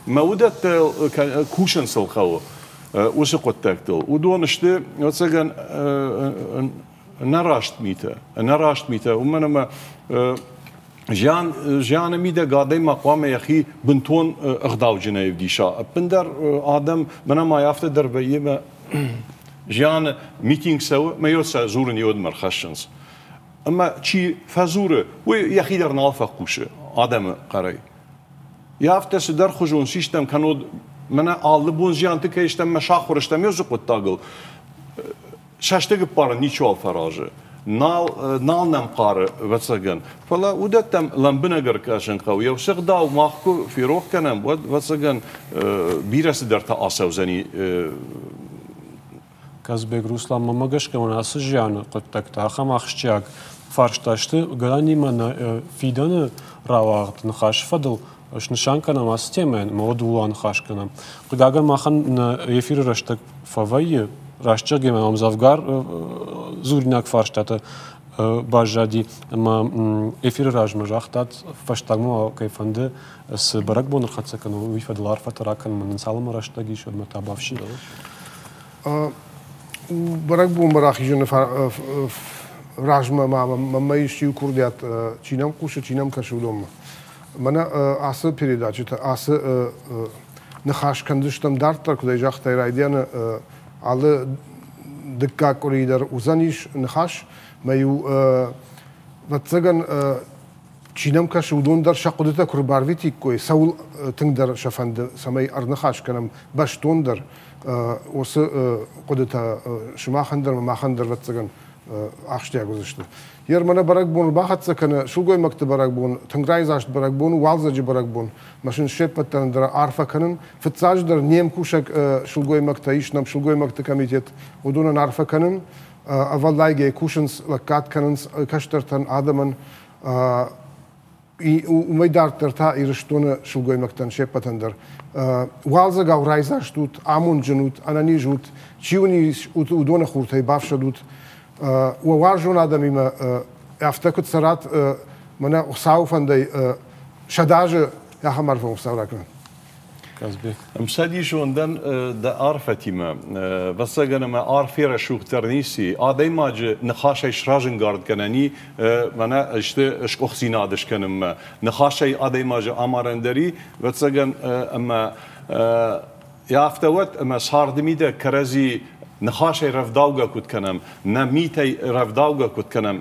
[SPEAKER 3] Мӕ уыдӕттӕ кусын сыл хъӕуы уыцы хъуыддӕгтыл. Уыдон сты, ӕвӕццӕгӕн, ӕнӕраст митӕ. Ӕнӕраст митӕ, уымӕн ӕмӕ зиан, зианы мидӕг адӕймаг хъуамӕ йӕхи бынтон ӕгъдауджынӕй ӕвдиса. Ӕппындӕр адӕм, мӕнӕ ма афтӕ дӕр вӕййы, мӕ зианы митинг цӕуы, мӕ йод сӕ дзурын йодмӕ рхӕссынц. Ӕмӕ чи фӕдзуры, уый йӕхи дӕр нал фӕхъусы адӕмы хъӕрӕй. Йӕ афтӕ цыдӕрхуызон систӕм, кӕннод мӕнӕ алы бон зианты кӕй стӕм, мӕ сахуыр стӕм уыцы хъуыддагыл, цӕстыг ӕппарын ничиуал фӕразы. Нал, нал нӕм хъары, ӕвӕццӕгӕн. Фӕлӕ уыдӕттӕм лӕмбынӕг ӕркӕсын хъӕуы. Йӕ уыцы ӕгъдау мах куы ферох кӕнӕм, уӕд, ӕвӕццӕгӕн, бирӕ цыдӕртӕ ацӕудзӕни.
[SPEAKER 1] Казбек Руслан, мӕнмӕ гӕсгӕ мын ацы зианы хъуыддӕгтӕ ахӕм ахсджиаг фарста сты, гӕнӕнимӕ нӕ фидӕны рауагъд ныхасы фӕдыл снысан кӕнӕм ацы темӕйӕн ӕмӕ уӕд ууыл аныхас кӕнӕм. Хъыгагӕн, махӕн нӕ эфиры рӕстӕг фӕвӕййы, раст зӕгъгӕ, мӕм дзӕвгар дзуринаг фарстатӕ баззади ӕмӕ эфиры размӕ загътат, фӕстагмӕ ма кӕй фӕнды, цы бӕрӕгбон ӕрхӕццӕ кӕнон, уый фӕдыл арфӕтӕ ракӕнынмӕ нын цалынмӕ рӕстӕг ис, уӕдмӕ та бафсин.
[SPEAKER 2] Бӕрӕгбонмӕ рахизыны размӕ ма мӕнмӕ ис иу курдиат, чи нӕм хъусы, чи нӕм кӕсы, уыдонмӕ. Мӕнӕ ацы передачӕтӕ, ацы ныхас кӕндзыстӕм дарддӕр, куыд ӕй загътай райдианы, алы дыккаг къуыри дӕр уыдзӕнис ныхас. Мӕ-иу, ӕвӕццӕгӕн, чи нӕм кӕсы, уыдон дӕр сӕ хъуыдытӕ куы рбарвитиккой, цӕуыл тынгдӕр сӕ фӕнды, цӕмӕй ӕрныхас кӕнӕм бӕстондӕр, уыцы хъуыдытӕ сымахӕн дӕр ӕмӕ махӕн дӕр, ӕвӕццӕгӕн, ахсджиаг уыдзысты. Йе мӕнӕ бӕрӕгбон бахӕццӕ кӕны сылгоймӕгты бӕрӕгбон, тынг райдзаст бӕрӕгбон, уалдзӕджы бӕрӕгбон. Мӕ сын се ппӕт дӕр арфӕ кӕнын. Фыццаджыдӕр не мкусӕг сылгоймӕгтӕ ис нӕм сылгоймӕгты комитет, уыдонӕн арфӕ кӕнын. Ӕвӕллайгӕ кусынц, лӕггад кӕнынц кӕстӕртӕн, адӕмӕн. Уымӕй дарддӕр та Ирыстоны сылгоймӕгтӕн се ппӕтӕн дӕр. Уалдзӕгау райдзаст ут, амондджын ут, ӕнӕниз ут, чи уын ис, уыдоны хуртӕй бафсӕдут. Уӕ уарзон адӕмимӕ афтӕ куыд цӕрат, мӕнӕ Хуыцауы фӕндӕй 100 азы ахӕм арфӕ Хуыцау ракӕнӕд.
[SPEAKER 1] Казбек.
[SPEAKER 3] Ӕмцӕдисон дӕн дӕ арфӕтимӕ. Ӕвӕццӕгӕн ӕмӕ арфӕ рӕсугъддӕр ницы. Адӕймаджы ныхасӕй сразӕнгард кӕнӕн и, мӕнӕ сты сгуыхтдзинад скӕнынмӕ. Ныхасӕй адӕймаджы амарӕн дӕр и, ӕвӕццӕгӕн, ӕмӕ афтӕ уӕд, ӕмӕ царды мидӕг кӕрӕдзи ныхасӕй рӕвдаугӕ куыд кӕнӕм, нӕ митӕй рӕвдаугӕ куыд кӕнӕм,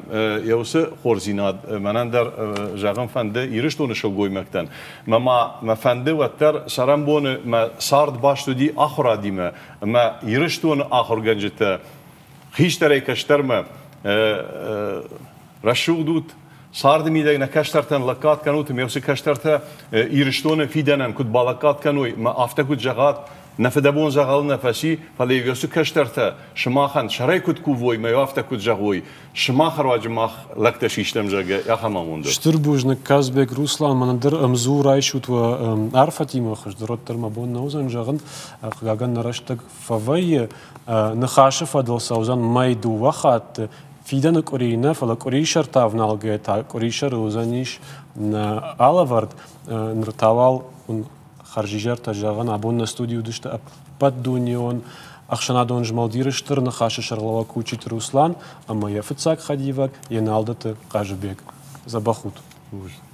[SPEAKER 3] йӕ уыцы хорздзинад мӕнӕн дӕр зӕгъын фӕнды Ирыстоны сылгоймӕгтӕн. Мӕ ма мӕ фӕнды уӕддӕр цӕрӕнбоны мӕ цард баст уыди ахуырадимӕ ӕмӕ Ирыстоны ахуыргӕнджытӕ хистӕрӕй кӕстӕрмӕ рӕсугъд ут, царды мидӕг нӕ кӕстӕртӕн лӕггад кӕнут ӕмӕ уыцы кӕстӕртӕ Ирыстоны фидӕнӕн куыд балӕггад кӕной ӕмӕ афтӕ куыд зӕгъат, нӕ фыдӕбон дзӕгъӕлы нӕ фӕци, фӕлӕ уыцы кӕстӕртӕ сымахӕн сӕрӕй куыд кувой ӕмӕ афтӕ куыд зӕгъой, сымах руаджы мах лӕгтӕ систӕм, зӕгъгӕ, ахӕм амонд.
[SPEAKER 1] Стыр бузныг, Казбек, Руслан, мӕнӕн дӕр ӕмдзу райсут уӕ арфӕтимӕ, хуыздӕр уӕддӕр мӕ бон нӕ уыдзӕн зӕгъын. Хъыгагӕн, нӕ рӕстӕг фӕвӕййы. Ныхасы фӕдыл цӕудзӕн мӕй дыууӕ хатты. Фидӕны къуырийы нӕ, фӕлӕ къуырисӕртӕ ӕвналгӕйӕ та къуырисӕры уыдзӕнис нӕ алӕвӕрд. Ныр та уал уын хӕрзизӕртӕ зӕгъын, абон нӕ студийы уыдысты ӕппӕтдунеон ӕхсӕнадон змӕлд Иры Стыр Ныхасы сӕргълӕууӕг Кучиты Руслан ӕмӕ йӕ фыццаг хӕдивӕг Еналдыты Хъазыбег. Дзӕбӕх ут!
[SPEAKER 3] Бузныг.